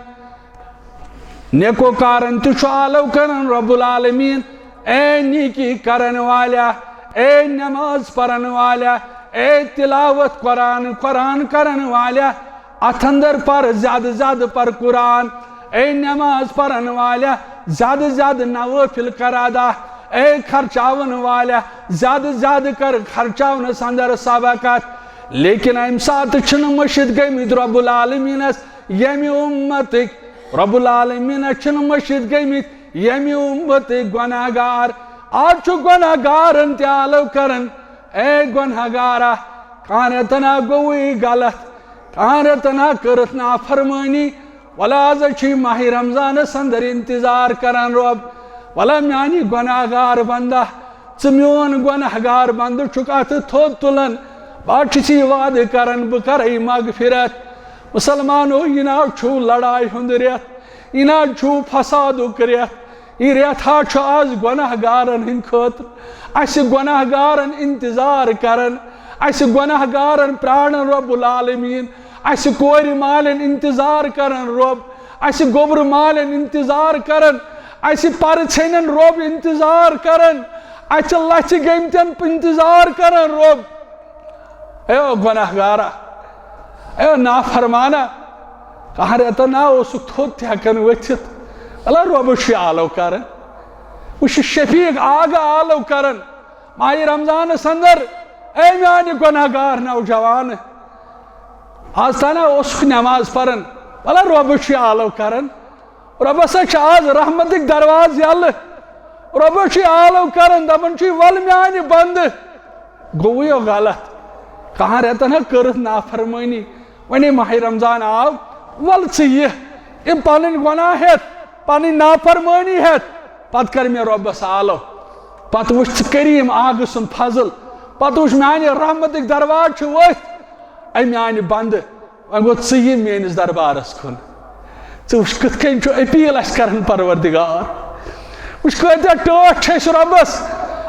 نیکو کارن تہِ چھُ آلو کران رب العالمین، اے نیکی کرن والیا، اے نماز پرن والیا، اے تلاوت قرآن، قرآن کرن والیا، اتھ اندر پر زیادٕ زیادٕ پر قرآن، اے نماز پرن والیا، زیادٕ زیادٕ نوافل کر ادا، اے خرچاون والیا، زیادٕ زیادٕ کر خرچاونس اندر صدقات۔ لیکن امہِ ساتہٕ چھِنہٕ مٔشِتھ گٔمٕتۍ رب العالمینس ییٚمہِ اُمتٕکۍ، رب العالمینس چھِنہٕ مٔشِتھ گٔمٕتۍ ییٚمہِ اُمتٕکۍ گۄناہ گار۔ آز چھُ گۄناہ گارن تہِ آلو کران، اے گۄناہ گارا، کانٛہہ رٮ۪تنا گوٚوُے غلط، کانٛہہ رٮ۪تنا کٔرٕتھ نافرمٲنی، ولا آز چھُے ماہِ رمضانس اندر انتظار کران رب، ولا میانہِ گۄناہ گار بندا، ژٕ میون گۄناہ گار بندٕ چھُکھ اتھٕ تھوٚد تُلان، بہٕ چھُس یہِ وعدٕ کران بہٕ کرے مغفرت۔ مُسلمانو، یہِ نہ چھُ لڑایہِ ہُنٛد رٮ۪تھ، یہِ نہ چھُ فسادُک رٮ۪تھ، یہِ رٮ۪تھ ہا چھُ آز گۄناہ گارن ہٕنٛدِ خٲطرٕ۔ اسہِ گۄناہ گارن انتظار کران، اسہِ گۄناہ گارن پراران رب العالمین، اسہِ کورِ مالٮ۪ن انتظار کران رب، اسہِ گوٚبرٕ مالٮ۪ن انتظار کران، اسہِ پرٕ ژھٮ۪نٮ۪ن رب انتظار کران، اسہِ لژھِ گٔمتٮ۪ن انتظار کران رب۔ اے او گۄناہ گارا، اے او نافرمانا، کانٛہہ رٮ۪تہ نا اوسُکھ تھوٚد تہِ ہٮ۪کان ؤتھِتھ۔ اللہ رۄبس چھُے آلو کران۔ وۄنۍ چھُ شفیق آگہٕ آلو کران ماہِ رمضانس اندر، اے میانہِ گۄناہ گار نوجوان، آز تانہ اوسُکھ نماز پران۔ اللہ رۄبس چھُے آلو کران۔ رۄبس ہا چھِ آز رحمتٕکۍ دروازٕ یلہٕ۔ رۄبس چھُے آلو کران، دپان چھُے، ول میانہِ بندٕ، گوٚوُے یو غلط۔ کانٛہہ رٮ۪تن ہا کٔرٕتھ نافرمٲنی، وۄنۍ ماہِ رمضان آو، ول ژٕ یہِ، یہِ پنٕنۍ گۄناہ ہٮ۪تھ، پنٕنۍ نافرمٲنی ہٮ۪تھ، پتہٕ کر مےٚ رۄبس آلو، پتہٕ وٕچھ ژٕ کریم آگہٕ سُنٛد فضل، پتہٕ وٕچھ میانہِ رحمتٕکۍ دروازٕ چھِ ؤتھۍ، اے میانہِ بندٕ، وۄنۍ گوٚو ژٕ یہِ میٲنِس دربارس کُن۔ ژٕ وٕچھ کِتھ کٔنۍ چھُ اپیل اَسہِ کران پروردگار۔ وٕچھ کۭتیاہ ٹٲٹھۍ چھِ أسۍ رۄبس۔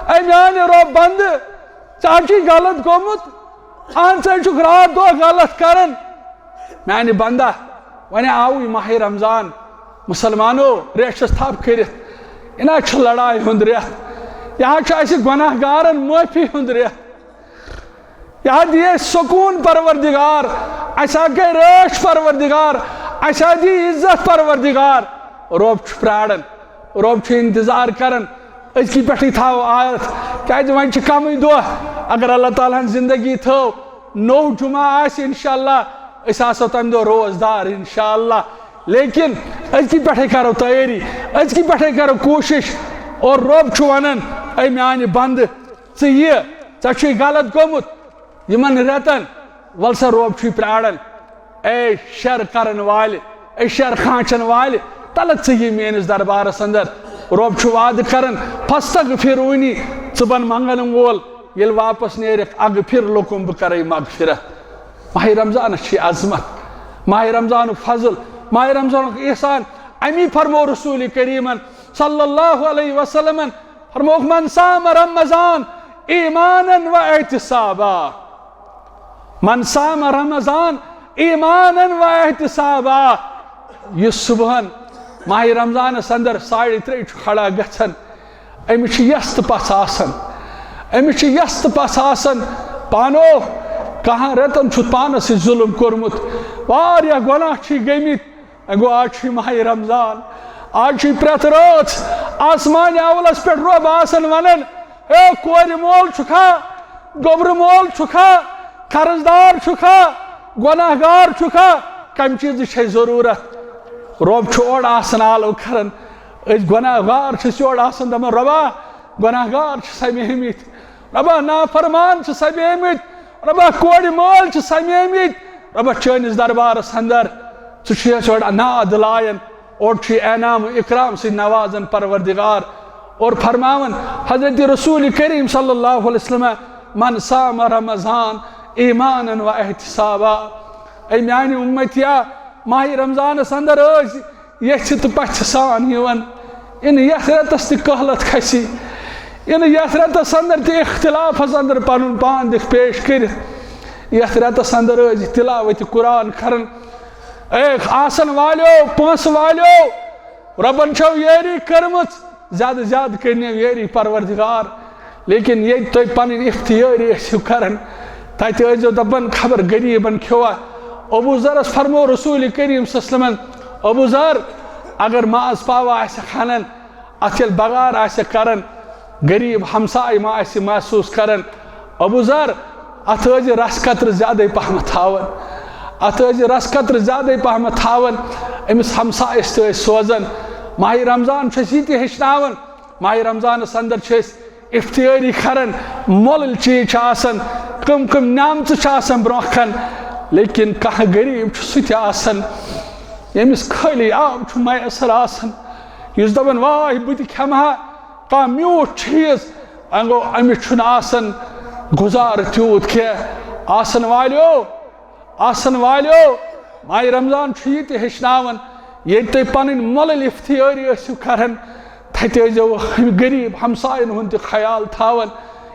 اے میانہِ رۄب بندٕ، ژےٚ چھُے غلط گوٚمُت، اہن ژٕ چھُکھ راتھ دۄہ غلط کران۔ میانہِ بندہ، وۄنۍ آوُے ماہِ رمضان، مسلمانو، ریشس تھپھ کٔرِتھ، یہِ نہ چھُ لڑایہِ ہُنٛد رٮ۪تھ، یہِ حظ چھُ اَسہِ گۄناہ گارن معٲفی ہُنٛد رٮ۪تھ۔ یہِ حظ دِیہِ اَسہِ سکوٗن پروردگار، اَسہِ حظ گٔے رٲچھ پروردگار، اَسہِ حظ دِیہِ عزت پروردگار۔ رۄب چھُ پراران، رۄب چھُ انتظار کران۔ أزکی پٮ۪ٹھٕے تھاو عادت، کیازِ وۄنۍ چھِ کمٕے دۄہ۔ اگر اللہ تعالیٰ ہن زندگی تھٲو، نوٚو جمعہ آسہِ انشاءاللہ، أسۍ آسو تمہِ دۄہ روزدار انشاءاللہ۔ لیکن أزکی پٮ۪ٹھٕے کرو تیٲری، أزکی پٮ۪ٹھٕے کرو کوٗشش۔ اور رۄب چھُ ونان، اے میانہِ بندٕ، ژٕ یہِ، ژےٚ چھُے غلط گوٚمُت یِمن رٮ۪تن، ول سا رۄب چھُے پراران۔ اے شر کرن والہِ، اے شر کھانچن والہِ، تلہٕ ژٕ یہِ میٲنِس دربارس اندر۔ رۄب چھُ وعدٕ کران، فاستغفرونی، ژٕ بن منگن وول، ییٚلہِ واپس نیرکھ، اغفر لکم، بہٕ کرے مغفرت۔ ماہِ رمضانس چھِ عظمت، ماہِ رمضانُک فضل، ماہِ رمضانُک احسان۔ امی فرمو رسول کریمن صلی اللہ علیہ وسلمن، فرمووُکھ، من صام رمضان ایمانا و احتسابا، من صام رمضان ایمانا و احتسابا، یُس صبحن ماہِ رمضانس اندر ساڑِ ترٛےٚ چھُ کھڑا گژھان، أمِس چھِ یژھ تہٕ پژھ آسان، أمِس چھِ یژھ تہٕ پژھ آسان۔ پانو کہن رٮ۪تن چھُ پانس سۭتۍ ظلم کوٚرمُت، واریاہ گۄناہ چھِ گٔمٕتۍ، گوٚو آز چھُ ماہِ رمضان، آز چھُ پرٛٮ۪تھ رٲژ آسمانہِ اولس پٮ۪ٹھ رۄب آسان ونان، اے کورِ مول چھُکھا، گوٚبرٕ مول چھُکھا، قرض دار چھُکھا، گۄناہ گار چھُکھا، کمہِ چیٖزٕچ چھے ضروٗرت؟ رۄب چھُ اورٕ آسان آلو کران، أسۍ گۄناہ گار چھِ أسۍ یورٕ آسان دپان، رۄبا، گۄناہ گار چھِ سمیمٕتۍ، رۄبا، نافرمان چھِ سمیمٕتۍ، رۄبا، کورِ مٲلۍ چھِ سمیمٕتۍ، رۄبا، چٲنِس دربارس اندر ژٕ چھُ اَسہِ اورٕ ناد لایان، اورٕ چھُ یہِ انعام و اکرام سۭتۍ نوازان پروردگار۔ اور فرماوان حضرت رسول کریم صلی اللہ علیہ وسلم، من صام رمضان ایمانا و احتسابا۔ اے میانہِ امتیا، ماہِ رمضانس اندر ٲسۍ یژھِ تہٕ پژھِ سان یِوان۔ یِنہٕ یتھ رٮ۪تس تہِ قحلت کھسی، یِنہٕ یتھ رٮ۪تس اندر تہِ اختلافس اندر پنُن پان دِکھ پیش کٔرِتھ۔ یتھ رٮ۪تس اندر ٲسۍ تلاوت قرآن کران۔ اے آسن والیو، پونسہٕ والیو، رۄبن چھو یٲری کٔرمٕژ، زیادٕ زیادٕ کٔرنیو یٲری پروردگار۔ لیکن ییٚتہِ تُہۍ پنٕنۍ افتیٲری ٲسِو کران، تتہِ ٲسۍزیو دپان خبر غریبن کھیوا۔ ابو ذرس فرمو رسول کریم صلی اللہ علیہ وسلمن، ابو ذر، اگر ماز پاوا آسہِ کھنان، اتھ ییٚلہِ بغار آسہِ کران، غریب ہمساے ما آسہِ محسوس کران، ابو ذر، اتھ ٲسۍ زِ رس قطرٕ زیادے پہمتھ تھاوان، اتھ ٲسۍ زِ رس قطرٕ زیادے پہمتھ تھاوان، أمِس ہمسایس تہِ ٲسۍ سوزان۔ ماہِ رمضان چھُ اَسہِ یہِ تہِ ہیٚچھناوان، ماہِ رمضانس اندر چھِ أسۍ افطٲری کران، مۄلٕلۍ چیٖز چھِ آسان، کٕم کٕم نعمژٕ چھِ آسان برونٛہہ کن، لیکن کانٛہہ غریب چھُ سُہ تہِ آسان، ییٚمِس خٲلی آب چھُ میسر آسان، یُس دپان، واے، بہٕ تہِ کھٮ۪مہٕ ہا کانٛہہ میوٗٹھ چیٖز، وۄنۍ گوٚو، أمِس چھُنہٕ آسان گُزارٕ تیوٗت کینٛہہ۔ آسن والیو، آسن والیو، ماہِ رمضان چھُ یہِ تہِ ہیٚچھناوان، ییٚلہِ تُہۍ پنٕنۍ مۄلٕلۍ افطٲری ٲسِو کران، تتہِ ٲسۍزیو غریب ہمساین ہُنٛد تہِ خیال تھاوان،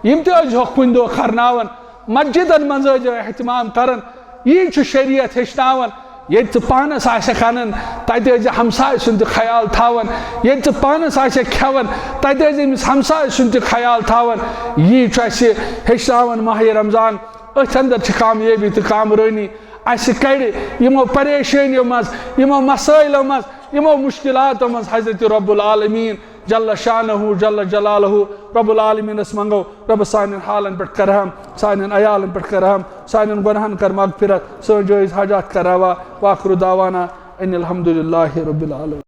یِم تہِ ٲسۍزیو کُنہِ دۄہ کرناوان، مسجدن منٛز ٲسۍزیو اہتمام کران۔ یی چھُ شریعت ہیٚچھناوان۔ ییٚتہِ ژٕ پانس آسکھ انان، تتہِ ٲسۍزِ ہمسایہِ سُنٛد تہِ خیال تھاوان۔ ییٚتہِ ژٕ پانس آسکھ کھٮ۪وان، تتہِ ٲسۍزِ أمِس ہمسایہِ سُنٛد تہِ خیال تھاوان۔ یی چھُ اَسہِ ہیٚچھناوان ماہِ رمضان۔ أتھۍ اندر چھِ کامیٲبی تہٕ کامرٲنی۔ اَسہِ کڑِ یِمو پریشٲنیو منٛز، یِمو مسٲیلو منٛز، یِمو مشکلاتو منٛز حضرت رب العالمین جل شانہ جل جلالہ۔ رب العالمینس منگو، رب سانٮ۪ن حالن پٮ۪ٹھ کرہم، سانٮ۪ن عیالن پٮ۪ٹھ کرہم، سانٮ۪ن گۄناہن کر مغفرت، سٲنۍ جٲیز حاجات کر روا۔ وآخر دعوانا ان الحمد للہ رب العالمین۔